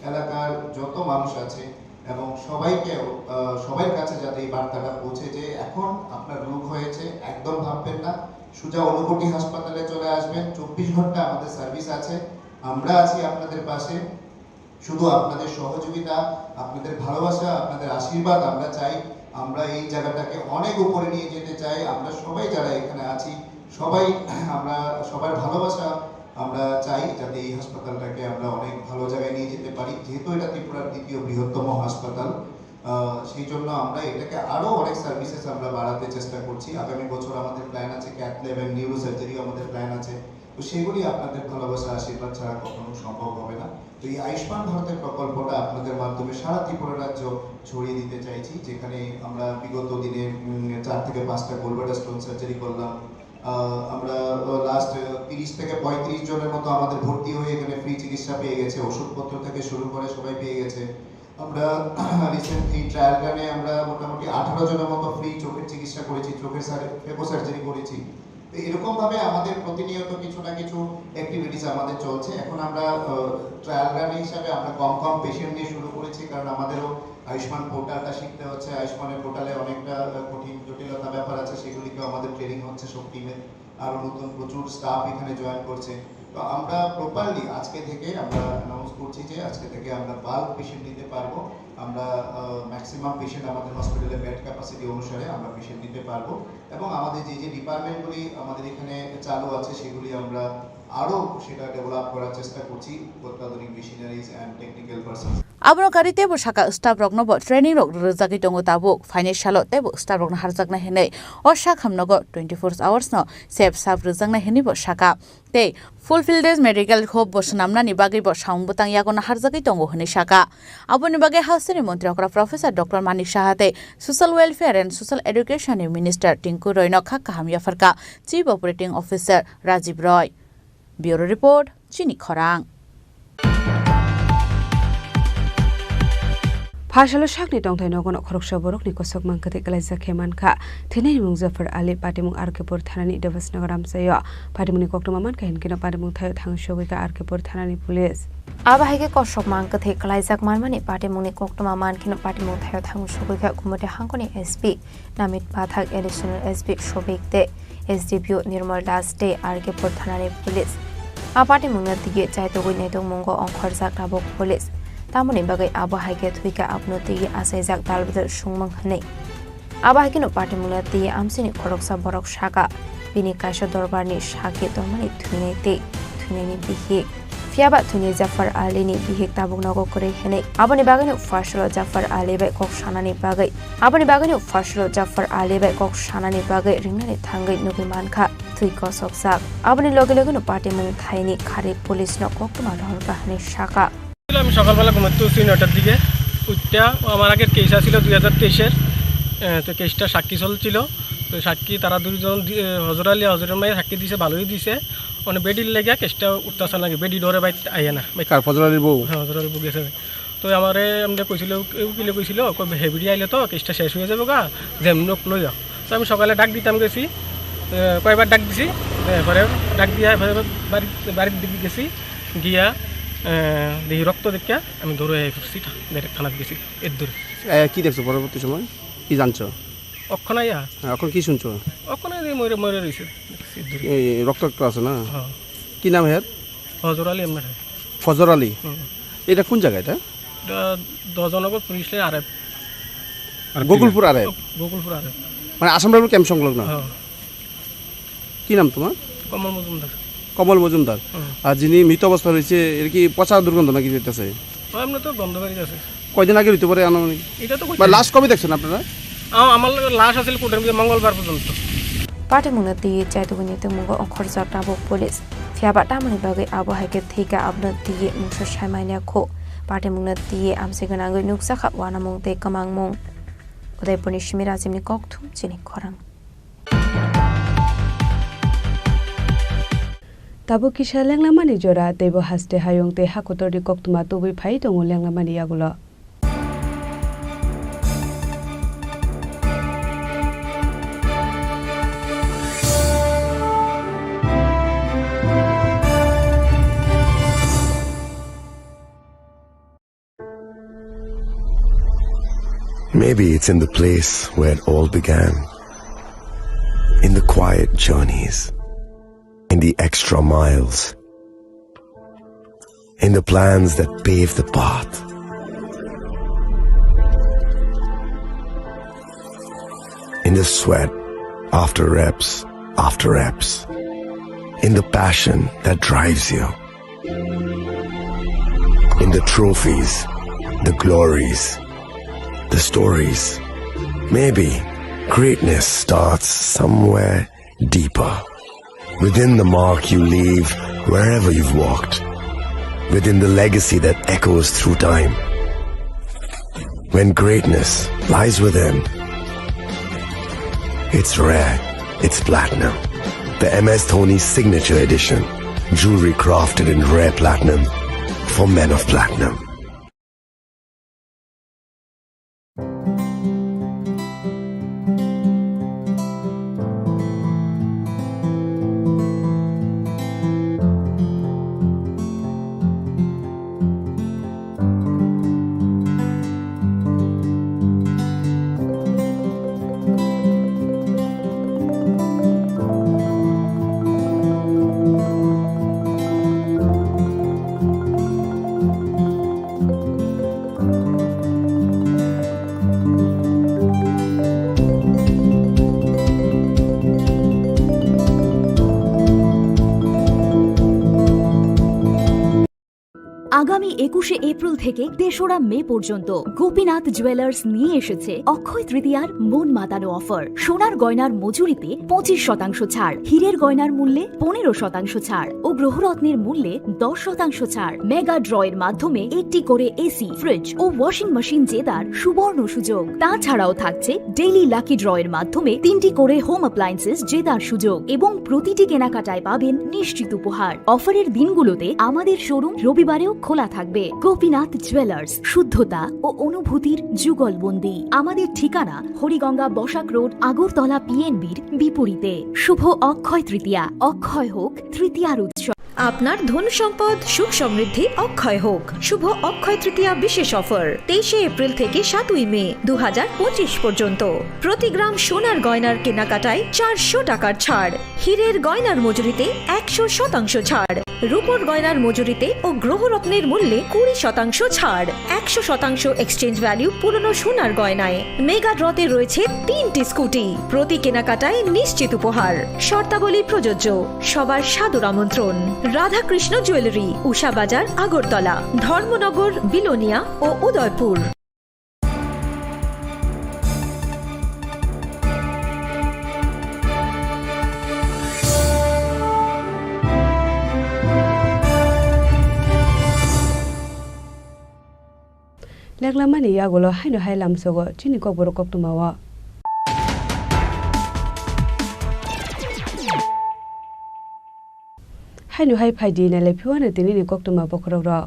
এলাকার যত মানুষ আছে এবং সবাইকে, আহ, সবার কাছে যাতে এই বার্তাটা পৌঁছে যে এখন আপনার রোগ হয়েছে, একদম ভাববেন না, সোজা ঊনকোটি হাসপাতালে চলে আসবেন, চব্বিশ ঘন্টা আমাদের সার্ভিস আছে, আমরা আছি আপনাদের পাশে। শুধু আপনাদের সহযোগিতা, আপনাদের ভালোবাসা, আপনাদের আশীর্বাদ আমরা চাই। আমরা এই জায়গাটাকে অনেক উপরে নিয়ে যেতে চাই। আমরা সবাই যারা এখানে আছি, সবাই আমরা সবার ভালোবাসা আমরা চাই, যাতে এই হাসপাতালটাকে আমরা অনেক ভালো জায়গায় নিয়ে যেতে পারি, যেহেতু এটা ত্রিপুরার দ্বিতীয় বৃহত্তম হাসপাতাল। আহ, সেই জন্য আমরা এটাকে আরও অনেক সার্ভিসেস আমরা বাড়াতে চেষ্টা করছি। আগামী বছর আমাদের প্ল্যান আছে, ক্যাথ ল্যাব অ্যান্ড নিউরো সার্জারিও আমাদের প্ল্যান আছে। তো সেগুলি আপনাদের ভালোবাসা, আশীর্বাদ ছাড়া কখনো সম্ভব হবে না। তো এই আয়ুষ্মান ভারতের প্রকল্পটা আপনাদের মাধ্যমে সারা ত্রিপুরা রাজ্য ছড়িয়ে দিতে চাইছি, যেখানে আমরা বিগত দিনে, উম, চার থেকে পাঁচটা গোলব্লাডার স্টোন সার্জারি করলাম। আহ, আমরা লাস্ট তিরিশ থেকে পঁয়ত্রিশ জনের মতো আমাদের ভর্তি হয়ে এখানে ফ্রি চিকিৎসা পেয়ে গেছে, ওষুধপত্র থেকে শুরু করে সবাই পেয়ে গেছে। আমরা রিসেন্টলি ট্রায়াল রানে আমরা মোটামুটি আঠারো জনের মতো ফ্রি চোখের চিকিৎসা করেছি, চোখের সার-, ফেকো সার্জারি করেছি। তো এরকমভাবে আমাদের প্রতিনিয়ত কিছু না কিছু অ্যাক্টিভিটিস আমাদের চলছে। এখন আমরা, আহ, ট্রায়াল রান হিসাবে আমরা কম কম পেশেন্ট নিয়ে শুরু করেছি, কারণ আমাদেরও আয়ুষ্মান পোর্টালটা শিখতে হচ্ছে। আয়ুষ্মানের পোর্টালে অনেকটা, আহ, কঠিন জটিলতা ব্যাপার আছে, সেগুলিকেও আমাদের ট্রেনিং হচ্ছে সব টিমের। আরও নতুন প্রচুর স্টাফ এখানে জয়েন করছে। তো আমরা প্রপারলি আজকে থেকে আমরা অ্যানাউন্স করছি যে আজকে থেকে আমরা বাল্ক পেশেন্ট নিতে পারবো। আমরা, আহ, ম্যাক্সিমাম পেশেন্ট আমাদের হসপিটালে বেড ক্যাপাসিটি অনুসারে আমরা পেশেন্ট নিতে পারবো। এবং আমাদের যে যে ডিপার্টমেন্টগুলি আমাদের এখানে চালু আছে, সেগুলি আমরা আরও সেটা ডেভেলপ করার চেষ্টা করছি, অত্যাধুনিক machineries and technical person. Abono kari teibo saka staff rokno bo training rok rwjagwi tongo tabuk. Phainai salo teibo staff rokno harjaknai hwnwi o sakhamnogo twenty four hours no sep sap rwjaknai hwnwi bo saka. Tei Fulfilled Medical Hub bo swnamnani bagwi bo samung bwtang yago naharjagwi tongo hwnwi saka. Aboni bagwi hasteni montri okra Professor Doctor Manik Saha tei Social Welfare and Social Education ni Minister Tinku Roy no kha kaham yapharkha Chief Operating Officer Rajiv Roy. Bureau Report, Chini Khorang. Asalo sakni tongthai nogono khoroksa borokni kosokma kwthwi kwlaijak khe mankha. Thwinaini mung Jafar Ali, patimung R K pur thanani Devasnagar amchaio. Patimungni koktwma mankha hinkhe no patimung thaio thang sogwi kha R K pur thanani police. Abo hai khe kosokma kwthwi kwlaijak manmani patimungni koktwma mankhe no patimung thaio thang sogwi kha Gumati hangkoni S P Namit Pathak, Additional S P Shobik tei S D P O Nirmal Das tei R K pur thanani police. A patimungno twiwi chaitugwi naitugmungo ongkhorjak tabuk police. Tamoni bagwi abo hai khe thwikha abono twiwi achaijak dalbidal sungmung hwnwi. Abo hai kheno patimungno twiwi amchaini khoroksa borok sakha, bini kaisa dorbarni sakhi dormani thwinai tei thwinaini bihik. Phiyaba thwinai Jafar Alini bihik tabuk nogo kwrwi hwnwi. Aboni bagwino Fasilo Jafar Ali bai kok sanani bagwi, aboni bagwino Fasilo Jafar Ali bai kok sanani bagwi ringnani thangwi nugwi mankha thwi kosokjak. Aboni loge logeno patimung thaini kharwi police no koktwma rohorkha hwnwi sakha. আমি সকালবেলা ঘুমাতে উঠছি নয়টার দিকে। উঠতে আমার আগের কেস আসছিল দুই হাজার তেইশের। তো কেসটা সাক্ষী চলছিল। তো সাক্ষী তারা দুইজন দি-, এ, হজর আলী, হজরের মায়ে সাক্ষী দিছে, ভালোই দিছে। মানে বেডির লেগে কেসটা উঠতেছে নাকি, বেডি ডরে বাইতে আইয়ে না। কার, ফজর আলীর বউ? হ্যাঁ, হজর আলীর বউ গেছে। তো আমারে এমনি কইছিল, উকিলে কইছিল, কই হেবিডি আইলে তো কেসটা শেষ হয়ে যাবে গা, যেমনি হোক লই যাও। তো আমি সকালে ডাক দিতাম গেছি, এ, কয়বার ডাক দিছি, এ, পরে ডাক দিয়া পরে বাড়ি, বাড়ির দিকে গেছি, গিয়া, এ, দেখি রক্ত দেখিয়া আমি দৌড়ে আই পড়ছি, ডাইরেক্ট থানাত গেছি, এর দূরে। এ, কি দেখছো পরবর্তী সময়? কি জানছো? অক্ষণ আইয়া? হ্যাঁ, এখন কি শুনছো? অক্ষণ আইয়া মরে, মরে রইছে, দেখছি দূরে। এই রক্ত রক্ত আছে না? হ্যাঁ। কি নাম এর? হজর আলী এমনি। ফজর আলী? হুম। এটা কোন জায়গা এটা? এটা দশজনগর পুলিশ লাইন আরএফ। আর কি গোকুলপুর নাম? আরএফ? গোকুলপুর আরএফ। মানে আসাম রাইফেল ক্যাম্প সংলগ্ন? হ্যাঁ। কি নাম তোমার? কমল মজুমদার। কমল মজুমদার। হুম। আর যিনি মৃত অবস্থা রয়েছে, এর কি পচা দুর্গন্ধ নাকি যেতেছে? ও, এমনি তো গন্ধ বেরিয়ে গেছে। কয়দিন আগে হইতে পারে আনুমানিক? এটা তো বা কইতে লাশ কবে দেখছেন আপনারা? আ-, আমার লাশ আছিল কোর্টের মধ্যে মঙ্গলবার পর্যন্ত। Patimungno twiwi chaitugwi naitugmungo ongkhorjak tabuk police. Phiyaba tamoni bagwi abo hai khe thwikha abono twiwi mungsa sai manya kho. Patimungno twiwi amchai gwnangwi nukjakha uanamung tei kwmangmung. Udaipurni simi Rajibni kokthum chini khorang. Tabuk kisa lenglamani jora, teibo haste hayung tei hakotorni koktwma tubui phai tongo lenglamani yagulo. Maybe it's in the place where it all began. In the quiet journeys, in the extra miles, in the plans that pave the path, in the sweat after reps, after reps, in the passion that drives you. In the trophies, the glories, the stories. Maybe greatness starts somewhere deeper. Within the mark you leave wherever you've walked. Within the legacy that echoes through time. When greatness lies within, it's rare, it's platinum. The M S Dhoni Signature Edition. Jewelry crafted in rare platinum for men of platinum. আগামী একুশে এপ্রিল থেকে তেসরা মে পর্যন্ত গোপীনাথ জুয়েলার্স নিয়ে এসেছে অক্ষয় তৃতীয়ার মন মাতানো অফার। সোনার গয়নার মজুরিতে পঁচিশ শতাংশ ছাড়, হীরের গয়নার মূল্যে পনেরো শতাংশ ছাড় ও গ্রহরত্নের মূল্যে দশ শতাংশ ছাড়। মেগা ড্রয়ের মাধ্যমে একটি করে এসি, ফ্রিজ ও ওয়াশিং মেশিন জেতার সুবর্ণ সুযোগ। তাছাড়াও থাকছে ডেইলি লাকি ড্রয়ের মাধ্যমে তিনটি করে হোম অ্যাপ্লায়েন্সেস জেতার সুযোগ এবং প্রতিটি কেনাকাটায় পাবেন নিশ্চিত উপহার। অফারের দিনগুলোতে আমাদের শোরুম রবিবারেও খোলা থাকবে গোপীনাথ জুয়েলার্স, শুদ্ধতা ও অনুভূতির যুগলবন্দি। আমাদের ঠিকানা হরিগঙ্গা বসাক রোড, আগরতলা পিএনবির বিপরীতে। শুভ অক্ষয় তৃতীয়া, অক্ষয় হোক তৃতীয়ার উৎসব। আপনার ধন সম্পদ সুখ সমৃদ্ধি অক্ষয় হোক। শুভ অক্ষয় তৃতীয়া বিশেষ অফার, তেইশে এপ্রিল থেকে সাতই মে দু হাজার পঁচিশ পর্যন্ত। প্রতি গ্রাম সোনার গয়নার কেনাকাটায় চারশো টাকার ছাড়। হীরের গয়নার মজুরিতে একশো শতাংশ ছাড়, রূপোর গয়নার মজুরিতে ও গ্রহরত্নের মূল্যে কুড়ি শতাংশ ছাড়, একশো শতাংশ এক্সচেঞ্জ ভ্যালু পুরনো সোনার গয়নায়। মেগা ড্রতে রয়েছে তিনটি স্কুটি, প্রতি কেনাকাটায় নিশ্চিত উপহার। শর্তাবলী প্রযোজ্য। সবার সাদর আমন্ত্রণ। রাধাকৃষ্ণ জুয়েলারি, উষা বাজার, আগরতলা, ধর্মনগর, বিলোনিয়া ও Udaipur. Leklamani yagulo haino hai lamsogo chini kokborok koktwmao. Haino hai phaidi nailai phiwano tinini koktwma bokhorokrok.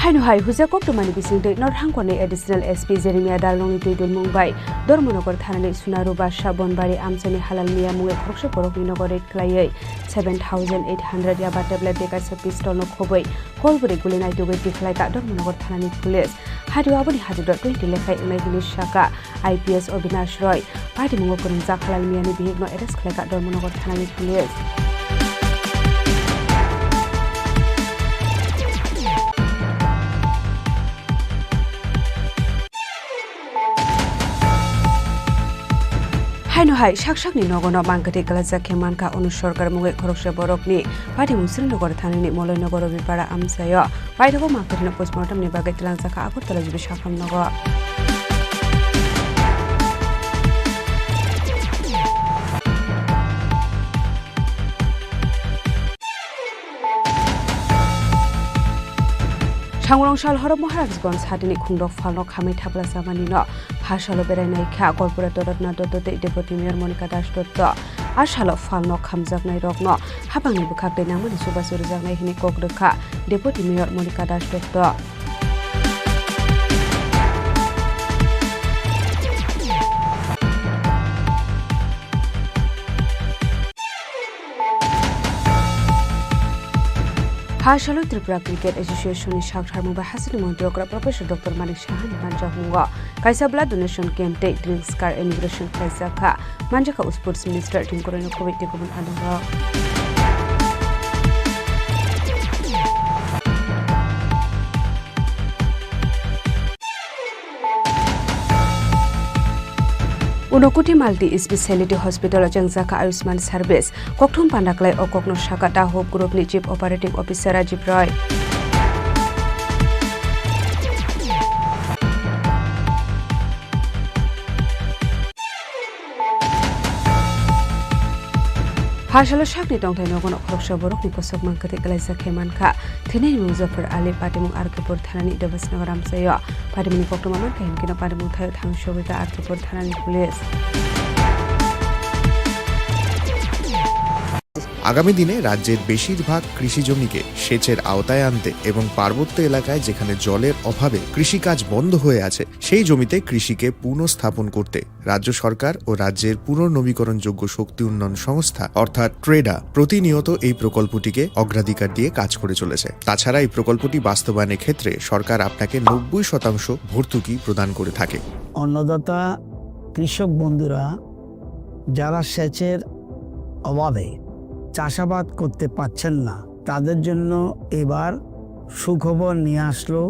Haino hai huja koktwmani bisingtwi North Hangkorni Additional S P Jeremiah Darlongni twi dulmung bai Dharmanagar thanani Sunaru Basha Bonbari amchaini halal miya mungwi khoroksa borokni nogo raid khlaiwi seven thousand eight hundred yaba tablet de kaisa pistol no khobwi kolbwrwi guli naitugwi tikhlaikha Dharmanagar thanani police. Hario aboni hajwkro twenty lekhai wngnai hwnwi sakha I P S Obinash Roy. Patimungo kwrwngjak halal miyani bihikno arrest khlaikha Dharmanagar thanani police. Haino hai sak sakni nogono mangkwthwi kwlaijak khe mankha Anu Sarkar mungwi khoroksa borokni. Patimung Srinagar thanani Moloinagar Robipara amchaio paithago mangkwthwino postmortemni bagwi twlangjakha Agartala G B sakham nogo. Sangrong sal horo Maharajganj hatini khungdok phalno khamwi thapla chamanino pha salo berai naikha Corporator Ratna Dotto tei Deputy Mayor Monika Das Dotto. A salo phalno khamjaknairokno hapangni bwkhak tei nangmani chubachu rwjaknai hwnwi kok rwkha Deputy Mayor Monika Das Dotto. Ha salo Tripura Cricket Association ni sak tharmung bai hasteni montri okra Professor Doctor Manik Saha ni manjakmungo kaisa blood donation camp tei drinks card inauguration khlaijak kha, manjakha Sports Minister Tinku Roy no khobwi tei kubun adongrok. Unakoti Multi Speciality Hospital o chengjakha Ayushman Service. Kokthum panda khlai o kokno sakha Dahub Group ni Chief Operating Officer Rajiv Roy. Hasalo sakni tongthai nogono khoroksa borokni kosok mankha tei kwlaijak khe mankha. Thwinaini mung Jafar Ali, patimung R K Pur thanani Debasnagar amchaio. Patimungni koktwma mankha hinkhe no patimung thaio thang sogwi kha R K Pur thanani police. আগামী দিনে রাজ্যের বেশিরভাগ কৃষি জমিকে সেচের আওতায় আনতে এবং পার্বত্য এলাকায় যেখানে জলের অভাবে কৃষিকাজ বন্ধ হয়ে আছে, সেই জমিতে কৃষিকে পুনঃস্থাপন করতে রাজ্য সরকার ও রাজ্যের পুনর্নবীকরণযোগ্য শক্তি উন্নয়ন সংস্থা অর্থাৎ ট্রেডা প্রতিনিয়ত এই প্রকল্পটিকে অগ্রাধিকার দিয়ে কাজ করে চলেছে। তাছাড়া এই প্রকল্পটি বাস্তবায়নের ক্ষেত্রে সরকার আপনাকে নব্বই শতাংশ ভর্তুকি প্রদান করে থাকে। অন্নদাতা কৃষক বন্ধুরা যারা সেচের অভাবে চাষাবাদ করতে পারছেন না, তাদের জন্য এবার সুখবর নিয়ে আসলো।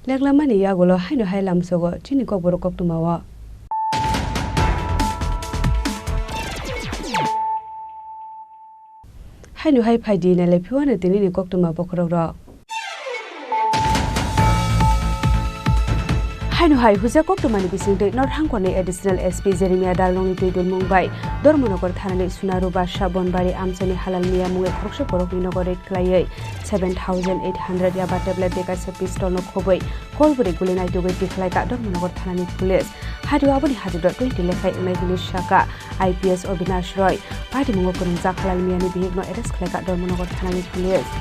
Leklamani yagulo haino hai lamsogo chini kokborok koktwmao. Haino hai phaidi nailai phiwano tinini koktwma bokhorokrok. Haino hai huja koktwmani bisingtwi North Hangkorni Additional S P Jeremiah Darlongni twi dulmung bai Dharmanagar thanani Sunaru Basha Bonbari amchaini halal miya mungwi khoroksa borokni nogo raid khlaiwi seven thousand eight hundred yaba tablet de kaisa pistol no khobwi kolbwrwi guli naitugwi tikhlaikha Dharmanagar thanani police. Haino aboni hajwkra twenty lekhai wngnai hwnwi sakha I P S Obinash Roy. Patimungo kwrwngjak halal miyani bihikno arrest khlaikha Dharmanagar thanani police.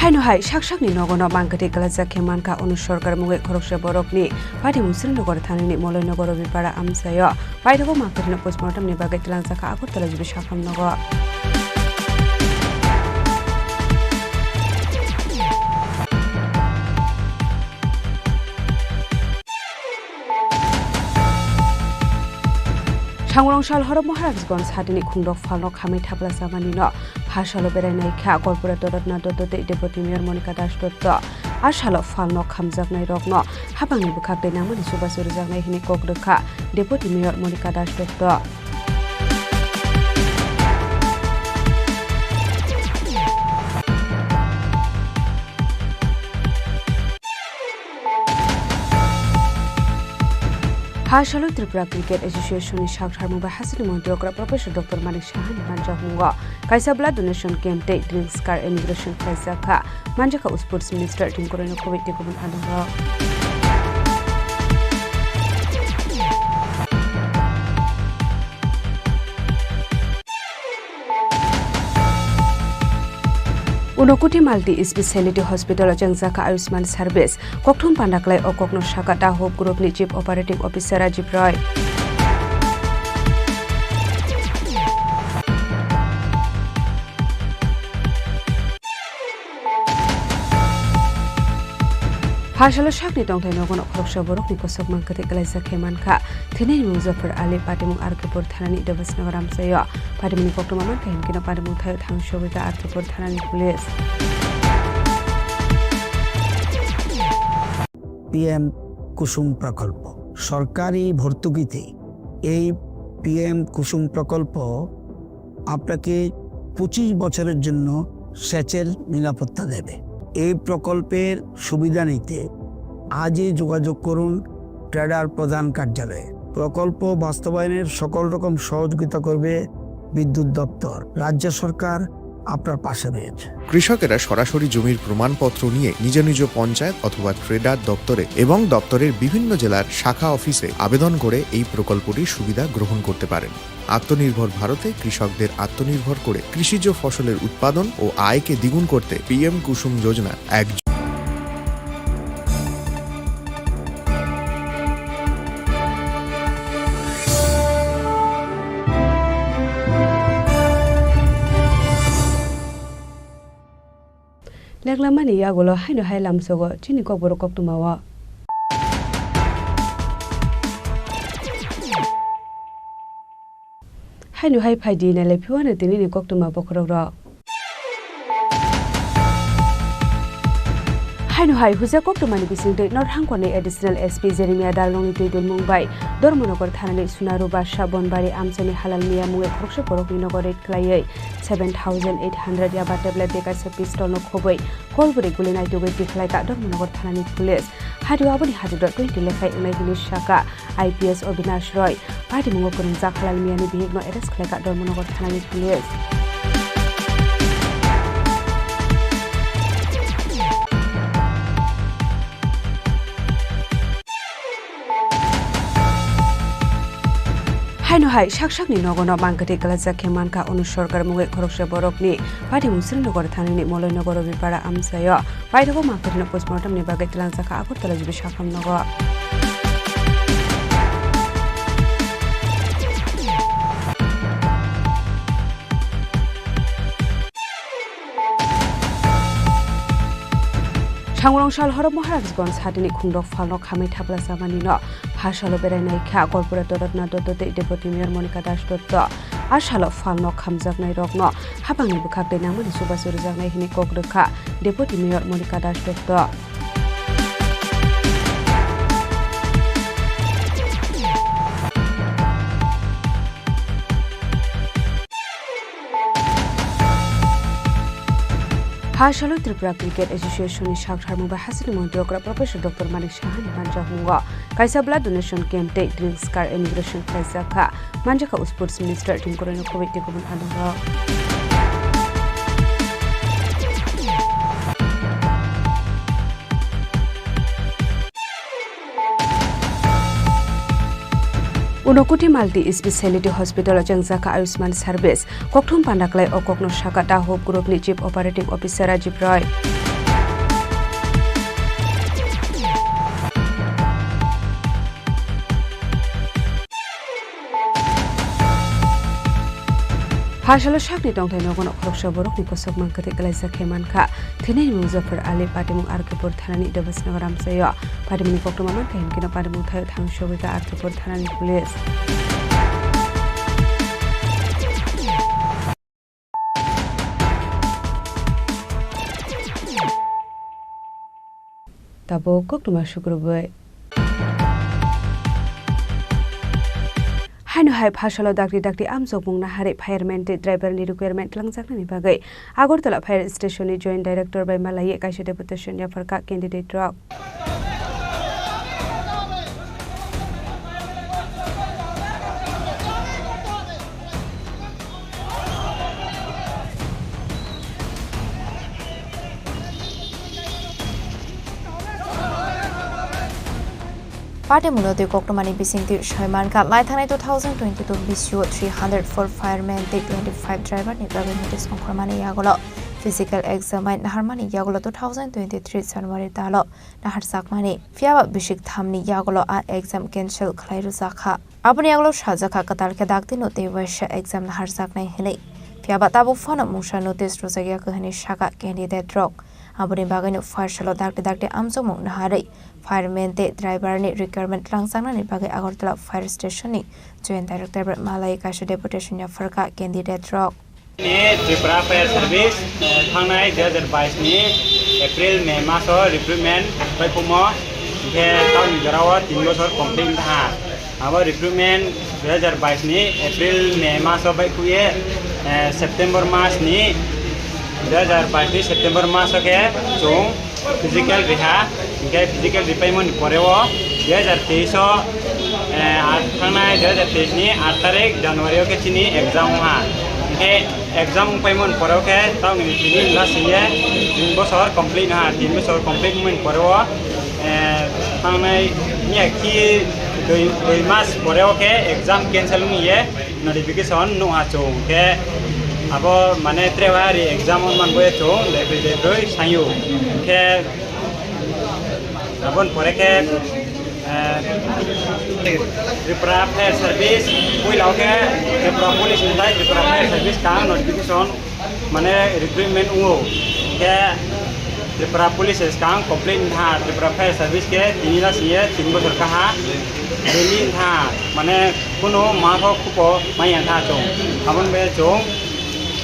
Haino hai sak sakni nogono mangkwtwi kwlaijak khe mankha Anu Sarkar mungwi khoroksa borokni. Patimung Srinagar thanani Moloinagar Robipara amchaio. Paithago mangkwthwino postmortemni bagwi twlangjakha Agartala G B sakham nogo. Sangrong sal horo Maharajganj hatini khungdok phalno khamwi thapla chamanino phasalo berai naikha Corporator Ratna Dotto tei Deputy Mayor Monika Das Dotto. A salo phalno khamjaknairokno hapangni bwkhak twi nangmani chubachu rwjaknai hwnwi kok rwkha Deputy Mayor Monika Das Dotto. Ha salo Tripura Cricket Association ni sak tharmung bai hasini montri okra Professor Doctor Manik Saha ni manjakmungo kaisa blood donation camp tei drinks card inauguration khlaijak kha, manjakha Sports Minister Tinku Roy no khobwi tei kubun adongrok. Unakoti Multi Speciality Hospital o chengjakha Ayushman Service. Kokthum panda klai o kokno sakha Dahub Group ni Chief Operating Officer Rajiv Roy. Phasalo sakni tongthai nogono khoroksa borokni kosok mankha tei kwlaijak khe mankha. Thwinaini mung Jafar Ali, patimung R K Pur thanani Devasnagar amchaio. Patimungni koktwma mankha hinkhe no patimung thaio thang sogwi kha R K Pur thanani police. PM Kusum প্রকল্প সরকারি ভর্তুকিতে এই পিএম কুসুম প্রকল্প আপনাকে পঁচিশ বছরের জন্য সেচের নিরাপত্তা দেবে। এই প্রকল্পের সুবিধা নিতে আজই যোগাযোগ করুন ট্রেডার প্রধান কার্যালয়ে। প্রকল্প বাস্তবায়নের সকল রকম সহযোগিতা করবে বিদ্যুৎ দপ্তর। রাজ্য সরকার আপনার পাশে রয়েছে। কৃষকেরা সরাসরি জমির প্রমাণপত্র নিয়ে নিজ নিজ পঞ্চায়েত অথবা ট্রেডার দপ্তরে এবং দপ্তরের বিভিন্ন জেলার শাখা অফিসে আবেদন করে এই প্রকল্পটির সুবিধা গ্রহণ করতে পারেন। আত্মনির্ভর ভারতে কৃষকদের আত্মনির্ভর করে কৃষিজ ফসলের উৎপাদন ও আয়কে দ্বিগুণ করতে পিএম কুসুম যোজনা এক Leklamani yagulo haino hai lamsogo chini kokborok koktwmao. Haino hai phaidi nailai phiwano tinini koktwma bokhorokrok. Haino hai huja koktwmani bisingtwi North Hangkorni Additional S P Jeremiah Darlongni twi dulmung bai Dharmanagar thanani Sunaru Basha Bonbari amchaini halal miya mungwi khoroksa borokni nogo raid khlaiwi seven thousand eight hundred yaba tablet de kaisa pistol no khobwi kolbwrwi guli naitugwi tikhlaikha Dharmanagar thanani police. Haino aboni hajwkra twenty lekhai wngnai hwnwi sakha I P S Obinash Roy. Patimungo kwrwngjak halal miyani bihikno arrest khlaikha Dharmanagar thanani police. Haino hai sak sakni nogono mangkwtwi kwlaijak khe mankha Anu Sarkar mungwi khoroksa borokni. Patimung Srinagar thanani Moloinagar Robipara amchaio. Paithago mangkwthwino postmortemni bagwi twlangjakha Agartala G B sakham nogo. Sangrong sal horo Maharajganj hatini khungdok phalno khamwi thapla chamanino phasalo berai naikha Corporator Ratna Dotto tei Deputy Mayor Monika Das Dotto. A salo phalno khamjaknairokno hapangni bwkhak twi nangmani chubachu rwjaknai hwnwi kok rwkha Deputy Mayor Monika Das Dotto. Asalo Tripura Cricket Association ni sak tharmung bai hasini montri okra Professor Doctor Manik Saha ni manjakmungo kaisa blood donation camp tei drinks card inauguration khlaijak kha, manjakha Sports Minister Tingkoroino Covid tei kubun alongrok. Unakoti Multi Speciality Hospital o chengjakha Ayushman Service. Kokthum panda khlai o kokno sakha Dahub Group ni Chief Operating Officer Rajiv Roy. Phasalo sakni tongthai nogono khoroksa borokni kosok mankha tei klaijak khe mankha. Thwinaini mung Jafar Ali, patimung R K Pur thanani Debasnagar Ramsaio. Patimungni koktwma mankha hinkhe no patimung thaio thang sogwi kha R K Pur thanani police. Tabuk koktwma sukrubwi. Haino hai phasalo dakti dakti amjokmung naharwi fireman tei driver ni requirement twlangjaknani bagwi Agartala Fire Station ni Joint Director bai malaiwi kaisa deputation yapharkha candidate rok. Patimungno twi koktwmani bisingtwi soi mankha, naithangnai two thousand twenty-two bisio three hundred four fireman tei twenty-five driver ni bagwi notice ongkhormani yagulo physical exam bai naharmani yagulo two thousand twenty-three January talo naharjakmani. Phiyaba bisik thamni yagulo a exam cancel khlai rwjakha. Aboni yagulo sajakha kwtal khe dakti no tei waisa exam naharjaknai hinwi. Phiyaba tabuk phano mungsa notice rwjakya khe hinwi sakha candidate rok. Aboni bagwino phasalo dakti dakti amjokmung naharwi fireman tei driver ni requirement twlangjaknani bagwi Agartala Fire Station ni Joint Director bai malaiwi kaisa deputation yapharkha candidate rok. Ni Tripura Fire Service, eh, thangnai dui hazar bais ni April, May maso recruitment bai phumo, hinkhe tamni jorao tin bosor complete wngkha. Abo recruitment dui hazar bais ni April, May maso bai phuye, eh, September mas ni, dui hazar bais ni September maso khe chwng physical riha, hinkhe physical ripaimani poreo dui hazar teis o, eh, ar thangnai dui hazar teis ni aat tarik January o khe chini exam wngha. Hinkhe exam wngpaimani poreo khe tamni tini last ye tin bosor complete wngha, tin bosor complete wngmani poreo, eh, thangnai miya khi dui, dui mas poreo khe exam cancel wngye. Notification nukha chwng khe abo mane trewari exam on manbo chwng lebrwi lebrwi sayo khe aboni pore khe, eh, Tripura Fire Service puila khe Tripura Police ni tai Tripura Fire Service kang notification mane recruitment wngo khe Tripura Police se skang complaint wngkha, Tripura Fire Service khe tini last ye tin bosor kaha Delhi wngkha, mane kunu ma kho khupo maya wngkha chwng. Aboni bagwi chwng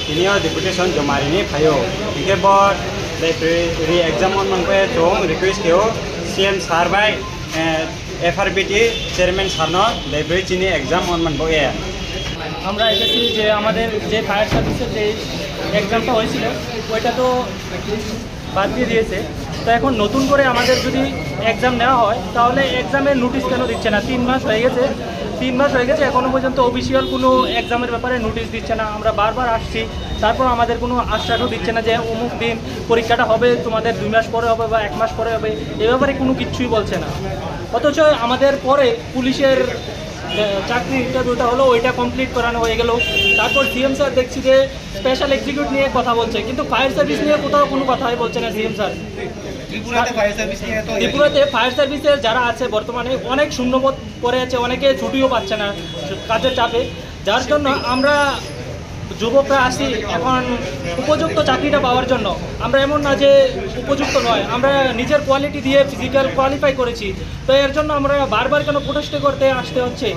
tini o deputation joma rini phaio. Hinkhe bo re-, re-exam on manbai chwng request khe o C M sir bai, eh, F R B T chairman sir no daibroi chini exam on manbo e. আমরা এসেছি যে আমাদের যে ফায়ার সার্ভিসের যে এক্সামটা হয়েছিল, ওইটা তো বাদ দিয়ে দিয়েছে। তো এখন নতুন করে আমাদের যদি এক্সাম নেওয়া হয়, তাহলে এক্সামের নোটিশ কেন দিচ্ছে না? তিন মাস হয়ে গেছে, তিন মাস হয়ে গেছে, এখনো পর্যন্ত অফিসিয়াল কোনো এক্সামের ব্যাপারে নোটিশ দিচ্ছে না। আমরা বারবার আসছি, তারপর আমাদের কোনো আশ্বাসও দিচ্ছে না যে অমুক দিন পরীক্ষাটা হবে, তোমাদের দুই মাস পরে হবে বা এক মাস পরে হবে, এ ব্যাপারে কোনো কিচ্ছুই বলছে না। অথচ আমাদের পরে পুলিশের, আহ, চাকরি ইন্টারভিউটা হলো, ওইটা কমপ্লিট করানো হয়ে গেল। তারপর সিএম স্যার দেখছি যে স্পেশাল এক্সিকিউট নিয়ে কথা বলছে, কিন্তু ফায়ার সার্ভিস নিয়ে কোথাও কোনো কথাই বলছে না সিএম স্যার। ত্রিপুরাতে ফায়ার সার্ভিস নিয়ে তো ত্রিপুরাতে ফায়ার সার্ভিসের যারা আছে বর্তমানে অনেক শূন্যপদ পড়ে আছে, অনেকে ছুটিও পাচ্ছে না কাজের চাপে, যার জন্য আমরা যুবকরা আছি এখন উপযুক্ত চাকরিটা পাওয়ার জন্য। আমরা এমন না যে উপযুক্ত নয়, আমরা নিজের কোয়ালিটি দিয়ে ফিজিক্যাল কোয়ালিফাই করেছি, তো এর জন্য আমরা বারবার কেন প্রোটেস্ট করতে আসতে হচ্ছে?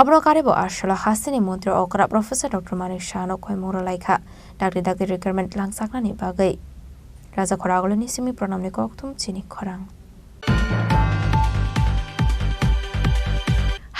Abro karibo asolo hasteni montri okra Professor Doctor Manik Saha no khoimung rwlaikha, dakti dakti requirement langjaknani bagwi. Raja Khoraguluni simi pranamni kokthum chini khorang.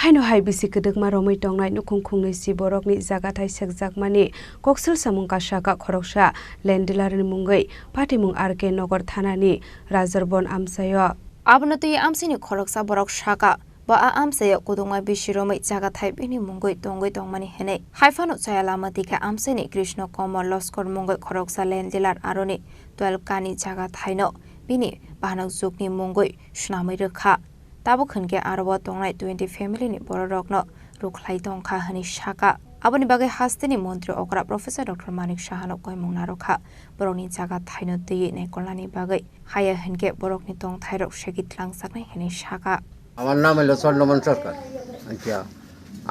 Haino hai bisi kwdwkma romwi tongnai nukhung khungnwi si borokni jagathai sekjakmani koksil samung kasaka khoroksa land dealer ni mungwi patimung R K Nagar thanani Rajorbon amchaio. Abono twi amchaini khoroksa borok saka, bo a amchaio kwdwkma bisi romwi jagathai bini mungwi tongwi tongmani hinwi. Haiphano chaya lama dikha amchaini Krishna Kamal Loskor mungwi khoroksa land dealer aroni twelve kani jagathaino bini bahanok jukni mungwi swnamwi rwkha. Tabuk hinkhe aro o tongnai twenty family ni bororokno rwkhlai tongkha hwnwi sakha. Aboni bagwi hasteni montri okra Professor Doctor Manik Sahano koimung narwkha. Borokni jagathaino twiwi naikolnani bagwi haya hinkhe borokni tongthairok segwi tlangjaknai hwnwi sakha. আমার নাম হলো স্বর্ণমন সরকার। আচ্ছা,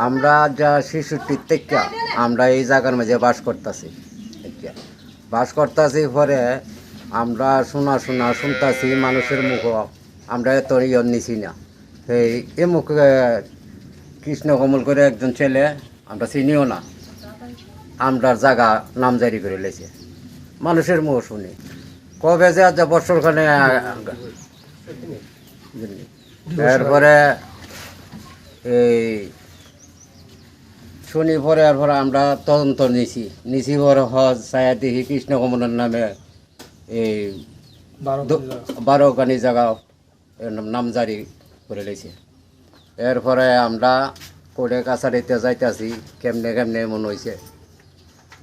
আমরা যা শিশুটির থেকে আমরা এই জায়গার মাঝে বাস করতেছি। আচ্ছা, বাস করতেছি পরে আমরা শোনা শোনা শুনতেছি মানুষের মুখ, আমরা এত ইয়ে নিছি না। এই এমুক কৃষ্ণকমল করে একজন ছেলে, আমরা চিনিও না, আমরার জায়গা নামজারি করে লেছে। মানুষের মুখ শুনি কবে যে আজ বছর খানে এরপরে এই শুনি পরে এরপরে আমরা তদন্ত নিছি, নিছি পরে হজ ছায়া দেখি কৃষ্ণকমলের নামে এই বারো দ- খানি জায়গা। বারো খানি জায়গা এর নাম নামজারি করে লেছে। এরপরে আমরা কোর্টে কাছারিতে যাইতাছি, কেমনে কেমনে এমন হইছে।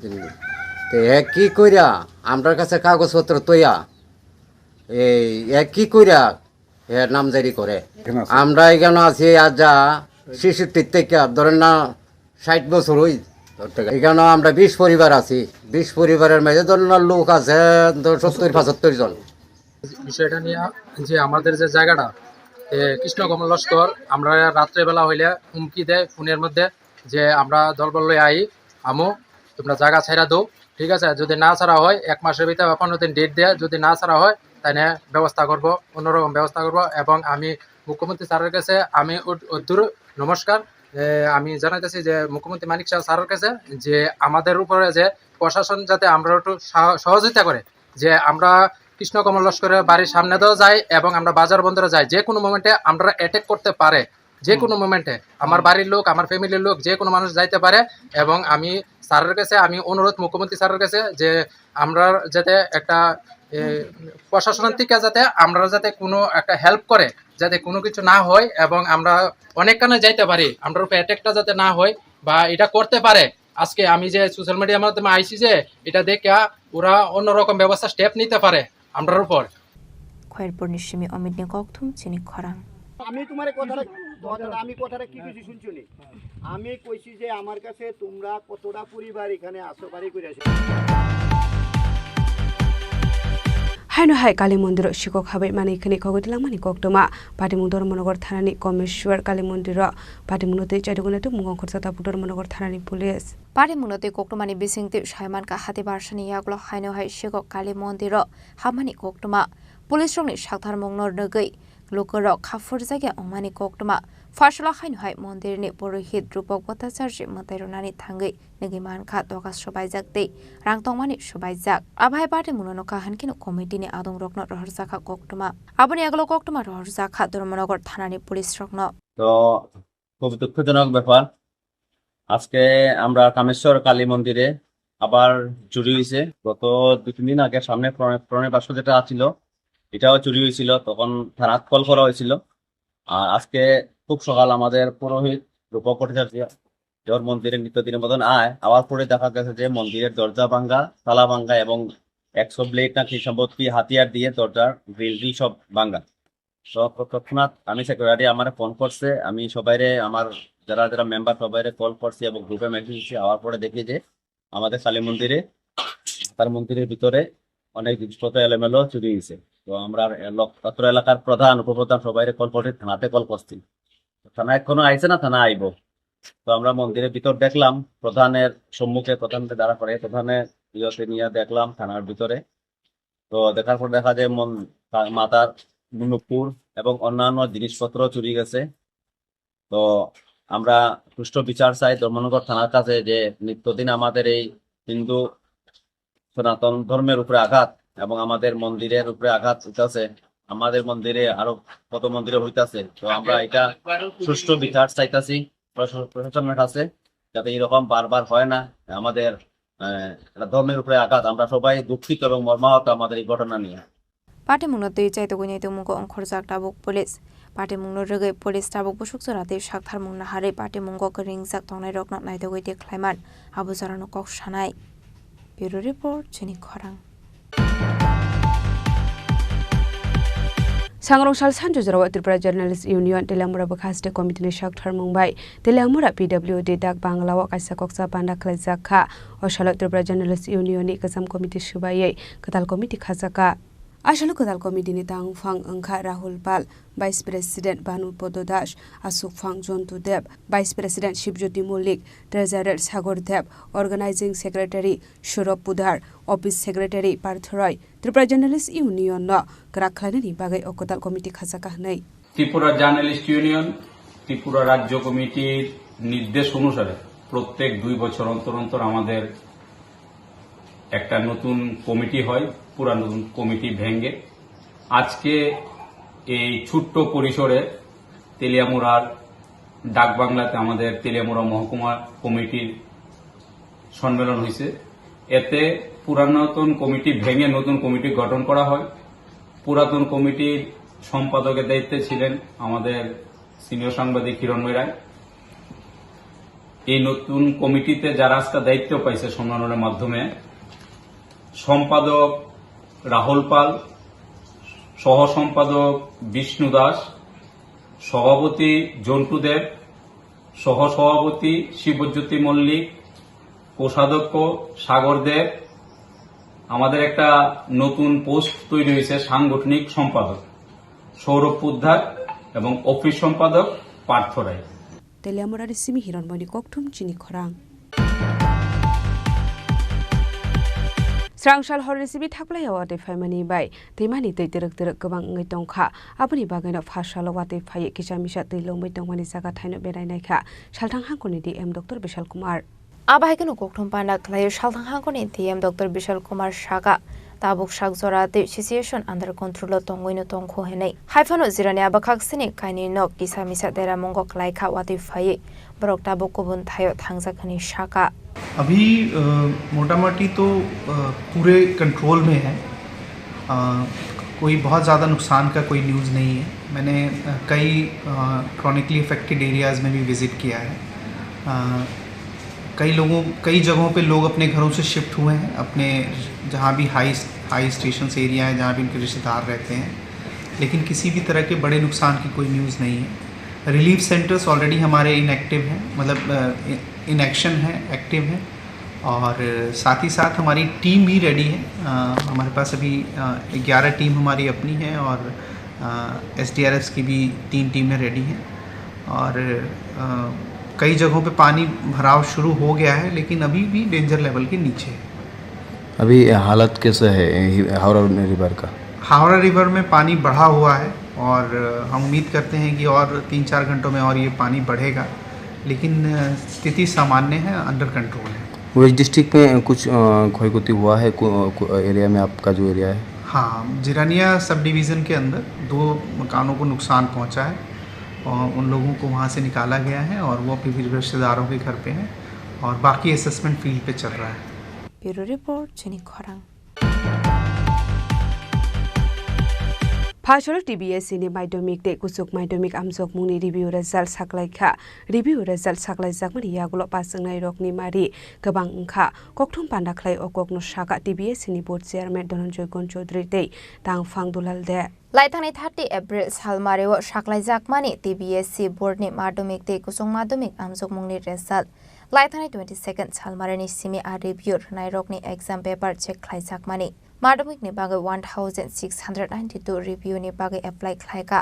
বুঝলি? তো হে কি কইরা আমরার কাছে কাগজপত্র তৈয়া এই হে কি কইরা হে নামজারি করে। এখানে আছে। আমরা এখানে আছি আজ যা শিশুটির থেকে ধরেন না ষাট বছর হই। এখানে আমরা বিশ পরিবার আছি। বিশ পরিবারের মধ্যে ধরেন না লোক আছে ধর সত্তর পঁচাত্তর জন। বিষয়টা নিয়ে যে আমাদের যে জায়গাটা, এ, কৃষ্ণ কমল লস্কর, আমরা রাত্রেবেলা হইলে হুমকি দেয় ফোনের মধ্যে যে আমরা দলবল লই আই, আমু, তোমরা জায়গা ছাড়া দাও, ঠিক আছে? যদি না ছাড়া হয়, এক মাসের ভিতরে বা পনেরো দিন ডেট দেয়, যদি না ছাড়া হয়, তাহলে ব্যবস্থা করব, অন্যরকম ব্যবস্থা করব। এবং আমি মুখ্যমন্ত্রী স্যারের কাছে আমি উদ-, উদ্দুর নমস্কার, এ, আমি জানাইতেছি যে মুখ্যমন্ত্রী মানিক সাহা স্যারের কাছে যে আমাদের উপরে যে প্রশাসন যাতে আমরা একটু সহ-, সহযোগিতা করে, যে আমরা কৃষ্ণ কমল লস্করের বাড়ির সামনে দিয়েও যাই এবং আমরা বাজার বন্দরে যাই, যে কোনো মোমেন্টে আমরা অ্যাটাক করতে পারে, যে কোনো মোমেন্টে আমার বাড়ির লোক, আমার ফ্যামিলির লোক, যে কোনো মানুষ যাইতে পারে। এবং আমি স্যারের কাছে, আমি অনুরোধ মুখ্যমন্ত্রী স্যারের কাছে যে আমরা যাতে একটা, এ, প্রশাসনের থেকে যাতে আমরা যাতে কোনো একটা হেল্প করে, যাতে কোনো কিছু না হয় এবং আমরা অনেকখানে যাইতে পারি, আমরার উপরে অ্যাটাকটা যাতে না হয় বা এটা করতে পারে। আজকে আমি যে সোশ্যাল মিডিয়ার মাধ্যমে আইছি, যে এটা দেখে ওরা অন্যরকম ব্যবস্থা স্টেপ নিতে পারে আমরার উপর। খয়েরপুরনি simi Omitni kokthum chini khorang. আমি তোমার কথাটা, দাদা, আমি কথাটা কি কিছু শুনছো নি? আমি কইছি যে আমার কাছে তোমরা কতটা পরিবার এখানে আসো, বাড়ি করে আসো। Haino hai Kali mondiro sikok habai mani khani khogwi langmani koktwma. Patimung Dharmanagar thanani Komeshwar Kali mondiro patimungno tei chaiduguna tei mungkang khorsa tabuk Dharmanagar thanani police. Patimungno tei koktwmani bisingtwi saimankha hati barsani yagulo haino hai sikok Kali mondiro hapmani koktwma. Police rokni saktharmungno rwgwi lukurok kha phurjakya wngmani koktwma. Pharsalo haino hai mondirni purohit Rupok Bhattacharya mwtai rwnani thangwi nugwi mankha doga swbaijak tei rang tongmani swbaijak. Abo hai patimungno nokha hwnkhe committee ni adongrokno rohorjakha koktwma. Aboni yagulo koktwma rohorjakha Dharmanagar thanani police rokno. তো খুব দুঃখজনক ব্যাপার। আজকে আমরা কামেশ্বর কালী মন্দিরে আবার চুরি হয়েছে। গত দু তিন দিন আগে সামনে প্রণয়, প্রণয় বাক্স যেটা ছিল, এটাও চুরি হয়েছিল, তখন থানাত কল করা হয়েছিল। আর আজকে খুব সকাল আমাদের পুরোহিত রূপক ভট্টাচার্য ওর মন্দিরে নিত্যদিনের মতন আয়, আওয়ার পরে দেখা গেছে যে মন্দিরের দরজা ভাঙ্গা, তালা ভাঙ্গা এবং একশো ব্লেড নাকি সম্ভবত কি হাতিয়ার দিয়ে দরজার গ্রিল টিল সব ভাঙ্গা। তো তৎক্ষণাৎ আমি সেক্রেটারি আমারে ফোন করছে, আমি সবাইরে, আমার যারা যারা মেম্বার সবাইরে কল করছি এবং গ্রুপে মেসেজ দিচ্ছি। আওয়ার পরে দেখি যে আমাদের কালী মন্দিরে, তার মন্দিরের ভিতরে অনেক জিনিসপত্র এলোমেলো চুরি হয়েছে। তো আমরা এলাক-, অত্র এলাকার প্রধান, উপপ্রধান সবাইরে কল করছি, থানাতে কল করছি। তো থানা এখনো আইছে না, থানা আইবো। তো আমরা মন্দিরের ভিতর দেখলাম, প্রধানের সম্মুখে, প্রধানকে দাঁড়া করে, প্রধানের ইয়েতে নিয়ে দেখলাম থানার ভিতরে। তো দেখার পর দেখা যায় মন-, তার মাথার নুপুর এবং অন্যান্য জিনিসপত্র চুরি গেছে। তো আমরা সুষ্ঠু বিচার চাই ধর্মনগর থানার কাছে যে নিত্যদিন আমাদের এই হিন্দু সনাতন ধর্মের উপরে আঘাত এবং আমাদের মন্দিরের উপরে আঘাত হইতাছে। আমাদের মন্দিরে আরো কত মন্দিরে হইতাছে। তো আমরা এটা সুষ্ঠু বিচার চাইতাছি প্রশা-, প্রশাসনের কাছে, যাতে এরকম বারবার হয় না। আমাদের, আহ, এটা ধর্মের উপরে আঘাত। আমরা সবাই দুঃখিত এবং মর্মাহত আমাদের এই ঘটনা নিয়ে। Patimungno twi chaitugwi naitugmungo ongkhorjak tabuk police. Patimungno rwgwi police tabuk busuk jora tei saktharmung naharwi patimungo kwrwngjak tongnairokno naitugwi tei khlaiman abo jorano kok sanai. Bureau Report, Chini Khorang. Sangrong sal sanju jorao Tripura Journalist Union Teliamura bwkha State Committee ni saktharmung bai Teliamura P W D dak Bangla o kaisa koksa panda khlaijak kha. O salo Tripura Journalist Union ni kwcham committee swbaiwi kwtal committee khajak kha. A salo kwtal committee ni tangphang wngkha Rahul Pal, Vice President Banu Podo Das, aswkphang Jontu Deb, Vice President Shibjyoti Mollik, Treasurer Sagor Deb, Organizing Secretary Saurabh Pudhar, Office Secretary Partho Roy, Tripura Journalist Union no kwrak khlainani bagwi o kwtal committee khajak kha hwnwi. Tripura journalist union, Tripura রাজ্য কমিটির নির্দেশ অনুসারে প্রত্যেক দুই বছর অন্তর অন্তর আমাদের একটা নতুন কমিটি হয়, পুরাতন কমিটি ভেঙে আজকে এই ছোট্ট পরিসরে তেলিয়ামুড়ার ডাকবাংলাতে আমাদের তেলিয়ামুড়া মহকুমা কমিটির সম্মেলন হয়েছে। এতে পুরাতন কমিটি ভেঙে নতুন কমিটি গঠন করা হয়। পুরাতন কমিটির সম্পাদকের দায়িত্বে ছিলেন আমাদের সিনিয়র সাংবাদিক হিরণময় রায়। এই নতুন কমিটিতে যারা আজকে দায়িত্ব পাইছে সম্মেলনের মাধ্যমে, সম্পাদক রাহুল পাল, সহ সম্পাদক বিষ্ণু দাস, সভাপতি জন্টু দেব, সহ সভাপতি শিবজ্যোতি মল্লিক, কোষাধ্যক্ষ সাগর দেব, আমাদের একটা নতুন পোস্ট তৈরি হয়েছে সাংগঠনিক সম্পাদক সৌরভ পোদ্দার এবং অফিস সম্পাদক পার্থ রায়। Teliamura ni simi Hironmoini kokthum chini khorang. Srangsal horni simi thaplai o watwi phaimani bai twimani twi twrwk twrwk kwbang wngwi tongkha. Aboni bagwino phasalo watwi phaiwi kisa misa twi lomwi tongmani jaga thaino berai naikha Salthang Hangkoni D M Doctor Bishal Kumar. Abo hai kheno kokthum panda khlaio Salthang Hangkoni D M Doctor Bishal Kumar saka, tabuk sak jora tei situation under control o tongwino tongkho hinwi. Haiphano jirani abo khaksini kainwi nok kisa misa deramungo klaikha watwi phaiwi borok tabuk kubun thaio thangjak hinwi saka. अभी, अ, मोटामोटी तो, अ, पूरे कंट्रोल में है। अ, कोई बहुत ज़्यादा नुकसान का कोई न्यूज़ नहीं है। मैंने, अ, कई, अ, क्रॉनिकली अफेक्टेड एरियाज़ में भी विज़िट किया है। अ, कई लोगों, कई जगहों पे लोग अपने घरों से शिफ्ट हुए हैं, अपने जहाँ भी हाई, हाई स्टेशंस एरिया है, जहाँ भी उनके रिश्तेदार रहते हैं, लेकिन किसी भी तरह के बड़े नुकसान की कोई न्यूज़ नहीं है। रिलीफ सेंटर्स ऑलरेडी हमारे इनएक्टिव हैं, मतलब, अ, इ-, इन एक्शन हैं, एक्टिव हैं। और साथ ही साथ हमारी टीम भी रेडी है। अ, हमारे पास अभी, अ, ग्यारह टीम हमारी अपनी है और, अ, एसडीआरएफ की भी तीन टीमें रेडी हैं। और, अ, कई जगहों पे पानी भराव शुरू हो गया है, लेकिन अभी भी डेंजर लेवल के नीचे है। अभी हालत कैसे है, ए, हावड़ा रिवर का? हावड़ा रिवर में पानी बढ़ा हुआ है और हम उम्मीद करते हैं कि और तीन चार घंटों में और ये पानी बढ़ेगा, लेकिन, अ, स्थिति सामान्य है, अंडर कंट्रोल है। वेस्ट डिस्ट्रिक्ट में कुछ, अ, क्षय क्षति हुआ है, को-, को-, एरिया में, आपका जो एरिया है? हाँ, जिरानिया सब डिवीज़न के अंदर दो मकानों को नुकसान पहुंचा है और उन लोगों को वहां से निकाला गया है और वो अभी भी रिश्तेदारों के घर पे हैं और बाकी असेसमेंट फील्ड पे चल रहा है। Bureau Report, Chini Khorang. Phasalo T B S C ni madhyamik tei kuchuk madhyamik amjokmungni review result saklaikha. Review result saklaijakmani yagulo pass wngnairokni mari kwbang wngkha. Kokthum panda khlai o kokno saka T B S C ni board chairman Dhananjoy Gon Chaudhary tei Tangphang Dulal de. Laithangni thirty April salmario saklaijakmani T B S C board ni madhyamik tei kuchuk madhyamik amjokmungni result. Laithani twenty second salmarini simi a review rwnairokni exam paper check khlaijakmani. Madhyamikni bagwi one thousand six hundred ninety two review ni bagwi apply khlaikha.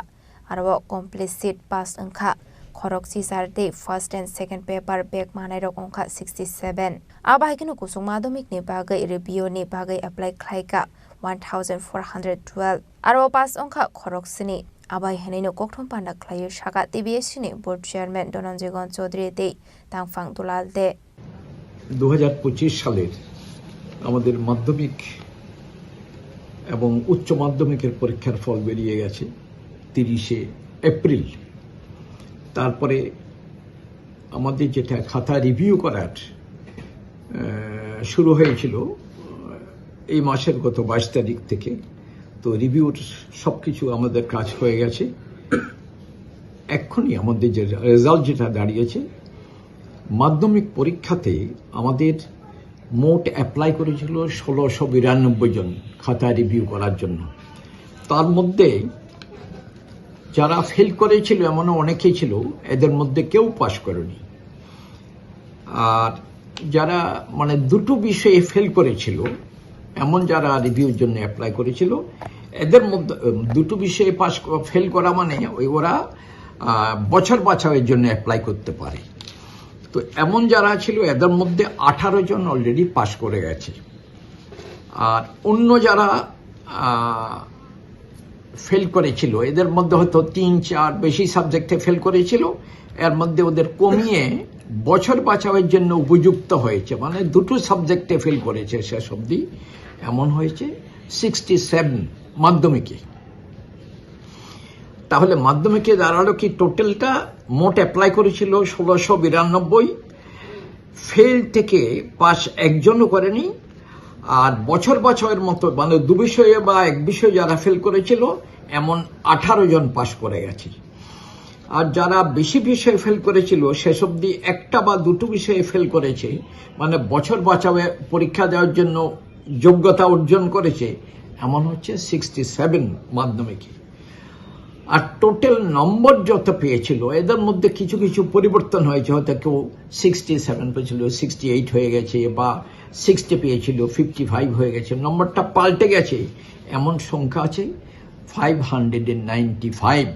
Aro complete seat pass wngkha khorok chichar tei first and second paper back manairok wngkha sixty seven. Abo hai kheno kuchuk madhyamikni bagwi review ni bagwi apply khlaikha one thousand four hundred twelve. Aro pass wngkha khorok sini. Abai hwnwi no kokthum panda khlaio saka T B S C ni board chairman Dhananjoy Gon Chaudhary tei Tangphang Dulal de. দু হাজার পঁচিশ সালের আমাদের মাধ্যমিক এবং উচ্চ মাধ্যমিকের পরীক্ষার ফল বেরিয়ে গেছে তিরিশে এপ্রিল। তারপরে আমাদের যেটা খাতা রিভিউ করার আহ, শুরু হয়েছিল এই মাসের গত বাইশ তারিখ থেকে। তো রিভিউর সব কিছু আমাদের কাজ হয়ে গেছে। এক্ষুনি আমাদের যে রেজাল্ট যেটা দাঁড়িয়েছে, মাধ্যমিক পরীক্ষাতে আমাদের মোট অ্যাপ্লাই করেছিল ষোলোশো বিরানব্বই জন খাতা রিভিউ করার জন্য। তার মধ্যে যারা ফেল করেছিল, এমনও অনেকেই ছিল, এদের মধ্যে কেউ পাশ করেনি। আর যারা মানে দুটো বিষয়ে ফেল করেছিল, এমন যারা রিভিউর জন্য অ্যাপ্লাই করেছিল, এদের মধ্যে উম, দুটো বিষয়ে পাশ ফেল করা মানে ওই ওরা আহ, বছর বাছাইয়ের জন্য অ্যাপ্লাই করতে পারে। তো এমন যারা ছিল, এদের মধ্যে আঠারো জন অলরেডি পাশ করে গেছে। আর অন্য যারা ফেল করেছিল, এদের মধ্যে হয়তো তিন চার বেশি সাবজেক্টে ফেল করেছিল, এর মধ্যে ওদের কমিয়ে বছর বাছাইয়ের জন্য উপযুক্ত হয়েছে, মানে দুটো সাবজেক্টে ফেল করেছে শেষ অবধি, এমন হয়েছে সিক্সটি সেভেন মাধ্যমিকে। তাহলে মাধ্যমিকে দাঁড়ালো কি, টোটালটা মোট অ্যাপ্লাই করেছিল ষোলোশো বিরানব্বই, ফেল থেকে পাস একজনও করেনি। আর বছর বছরের মতো, মানে দু বিষয়ে বা এক বিষয়ে যারা ফেল করেছিল, এমন আঠারো জন পাস করে গেছে। আর যারা বেশি বিষয়ে ফেল করেছিল, শেষ অবধি একটা বা দুটো বিষয়ে ফেল করেছে, মানে বছর বাছাইয়ে পরীক্ষা দেওয়ার জন্য যোগ্যতা অর্জন করেছে, এমন হচ্ছে সিক্সটি সেভেন মাধ্যমিকে। আর টোটাল নম্বর যত পেয়েছিল, এদের মধ্যে কিছু কিছু পরিবর্তন হয়েছে, হয়তো কেউ সিক্সটি সেভেন পেয়েছিল, সিক্সটি এইট হয়ে গেছে, বা সিক্সটি পেয়েছিল, ফিফটি ফাইভ হয়ে গেছে, নম্বরটা পাল্টে গেছে। এমন সংখ্যা আছে five hundred ninety five.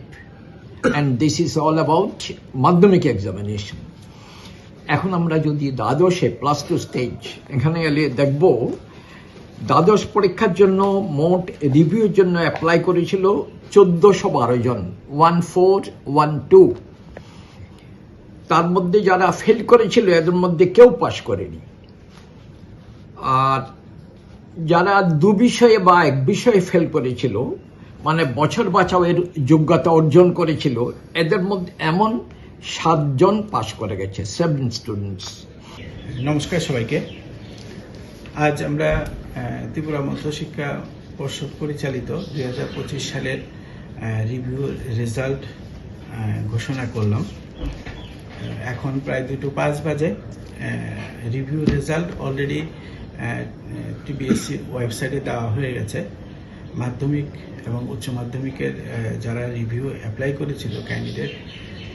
And this is all about মাধ্যমিক এক্সামিনেশন। এখন আমরা যদি দ্বাদশে প্লাস টু স্টেজ, এখানে এলে দেখব, দ্বাদশ পরীক্ষার জন্য মোট রিভিউর জন্য অ্যাপ্লাই করেছিল চোদ্দশো বারো জন, ওয়ান ফোর ওয়ান টু। তার মধ্যে যারা ফেল করেছিল, এদের মধ্যে কেউ পাস করেনি। আর যারা দু বিষয়ে বা এক বিষয়ে ফেল করেছিল, মানে বছর বাছাইয়ের যোগ্যতা অর্জন করেছিল, এদের মধ্যে এমন সাতজন পাস করে গেছে, সেভেন স্টুডেন্টস। নমস্কার সবাইকে। আজ আমরা আহ, ত্রিপুরা মধ্যশিক্ষা পর্ষদ পরিচালিত দুই হাজার পঁচিশ সালের রিভিউ রেজাল্ট ঘোষণা করলাম। আহ, এখন প্রায় দুটো পাঁচ বাজে। রিভিউ রেজাল্ট অলরেডি টিবিএসসি ওয়েবসাইটে দেওয়া হয়ে গেছে। মাধ্যমিক এবং উচ্চ মাধ্যমিকের আহ, যারা রিভিউ অ্যাপ্লাই করেছিল ক্যান্ডিডেট,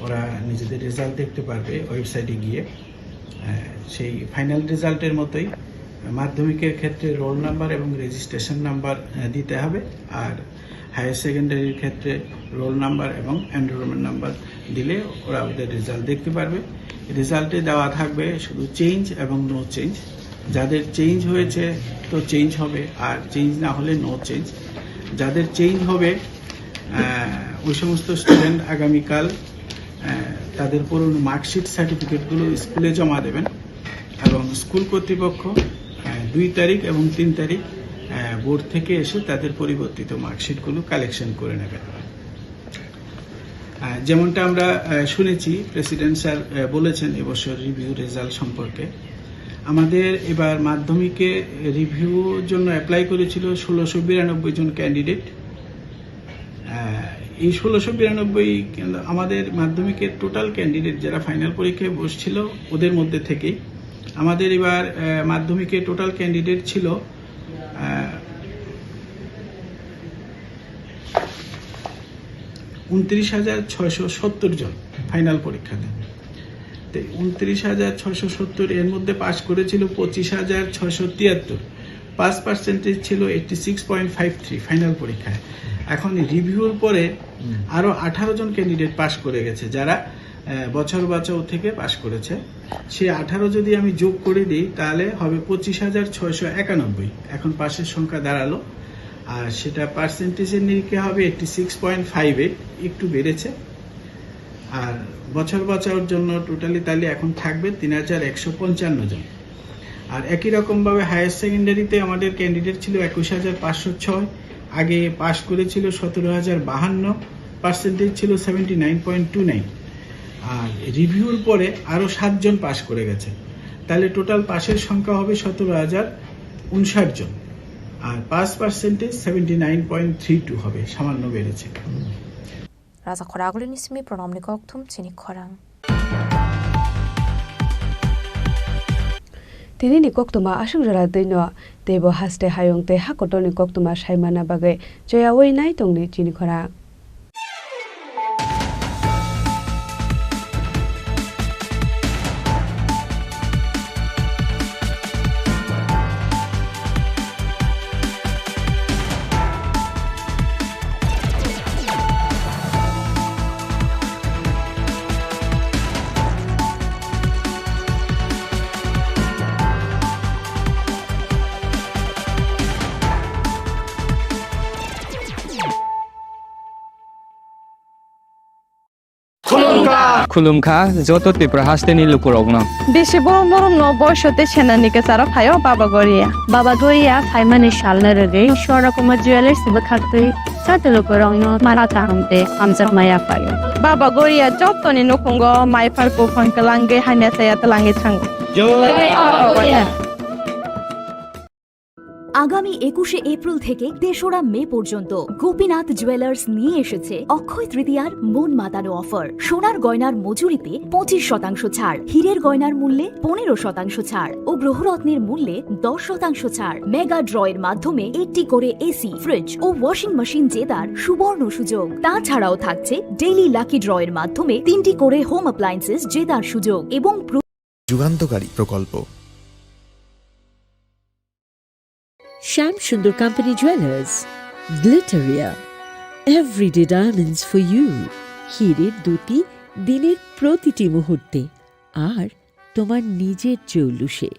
ওরা নিজেদের রেজাল্ট দেখতে পারবে ওয়েবসাইটে গিয়ে। আহ, সেই ফাইনাল রেজাল্টের মতোই মাধ্যমিকের ক্ষেত্রে রোল নাম্বার এবং রেজিস্ট্রেশন নাম্বার দিতে হবে। আর হায়ার সেকেন্ডারির ক্ষেত্রে রোল নাম্বার এবং এনরোলমেন্ট নাম্বার দিলে ওরা ওদের রেজাল্ট দেখতে পারবে। রেজাল্টে দেওয়া থাকবে শুধু চেঞ্জ এবং নো চেঞ্জ। যাদের চেঞ্জ হয়েছে তো চেঞ্জ হবে, আর চেঞ্জ না হলে নো চেঞ্জ। যাদের চেঞ্জ হবে, আহ, ওই সমস্ত স্টুডেন্ট আগামীকাল আহ, তাদের পুরনো মার্কশিট সার্টিফিকেটগুলো স্কুলে জমা দেবেন এবং স্কুল কর্তৃপক্ষ আহ, দুই তারিখ এবং তিন তারিখ বোর্ড থেকে এসে তাদের পরিবর্তিত মার্কশিটগুলো কালেকশন করে নেবেন। আহ, যেমনটা আমরা আহ, শুনেছি, প্রেসিডেন্ট স্যার আহ, বলেছেন এবছর রিভিউ রেজাল্ট সম্পর্কে। আমাদের এবার মাধ্যমিকে রিভিউর জন্য অ্যাপ্লাই করেছিল ষোলোশো বিরানব্বই জন ক্যান্ডিডেট। আহ, এই ষোলোশো বিরানব্বই কেন্দ্র আমাদের মাধ্যমিকের টোটাল ক্যান্ডিডেট যারা ফাইনাল পরীক্ষায় বসছিল, ওদের মধ্যে থেকে আমাদের এবার আহ, মাধ্যমিকে টোটাল ক্যান্ডিডেট ছিল আহ, উনত্রিশ হাজার ছয়শো সত্তর জন ফাইনাল পরীক্ষাতে। তো উনত্রিশ হাজার ছয়শো সত্তর, এর মধ্যে পাস করেছিল পঁচিশ হাজার ছয়শো তিয়াত্তর। পাস পার্সেন্টেজ ছিল eighty six point five three final পরীক্ষায়। এখন রিভিউর পরে আরও আঠারো জন ক্যান্ডিডেট পাস করে গেছে, যারা আহ, বছর বাছাও থেকে পাস করেছে। সেই আঠারো যদি আমি যোগ করে দিই, তাহলে হবে পঁচিশ হাজার ছয়শো একানব্বই। এখন পাসের সংখ্যা দাঁড়ালো। আর সেটা পার্সেন্টেজের নিরিখে হবে eighty six point five eight, একটু বেড়েছে। আর বছর বাছাওর জন্য টোটালি তাহলে এখন থাকবে তিন হাজার একশো পঞ্চান্ন জন। আর একই রকমভাবে হায়ার সেকেন্ডারিতে আমাদের ক্যান্ডিডেট ছিল একুশ হাজার পাঁচশো ছয়, আগে পাশ করেছিল সতেরো হাজার বাহান্ন, পার্সেন্টেজ ছিল seventy nine point two nine. আর রিভিউর পরে আরও সাতজন পাশ করে গেছে। তাহলে টোটাল পাশের সংখ্যা হবে সতেরো হাজার উনষাট জন। আর pass percentage seventy nine point three two হবে, সামান্য বেড়েছে। Raja Khoragulini simi pronomni kokthum chini khorang. Tini ni koktwma aswk jora twi no, teibo haste hayung tei ha kotor ni koktwma saimana bagwi choyawi nai tongni chini khorang. Khulumkha joto Tripura hasteni lukurokno. Bisi borom borom no boisote senani kesaro phaio Baba Goria. Baba Goria phaimani salno rwgwi Swarna Kumar Jewellers bwkhaktwi joto lukurokno mara kaham tei hamjakma yaphaio. Baba Goria jotoni nukhungo maiphar buphang kwlangwi hamya saya twlangwi thango. Jai Baba Goria. আগামী একুশে এপ্রিল থেকে তেসরা মে পর্যন্ত গোপীনাথ জুয়েলার্স নিয়ে এসেছে অক্ষয় তৃতীয়ার মন মাতানো অফার। সোনার গয়নার মজুরিতে পঁচিশ শতাংশ ছাড়, হীরের গয়নার মূল্যে পনেরো শতাংশ ছাড় ও গ্রহরত্নের মূল্যে দশ শতাংশ ছাড়। মেগা ড্রয়ের মাধ্যমে একটি করে এসি, ফ্রিজ ও ওয়াশিং মেশিন জেতার সুবর্ণ সুযোগ। তাছাড়াও থাকছে ডেইলি লাকি ড্রয়ের মাধ্যমে তিনটি করে হোম অ্যাপ্লায়েন্সেস জেতার সুযোগ এবং প্র- যুগান্তকারী প্রকল্প। Shyam Sundar Company Jewelers, Glitteria, Everyday Diamonds for You, হীরের দ্যুতি দিনের প্রতিটি মুহূর্তে আর তোমার নিজের জৌলুসে।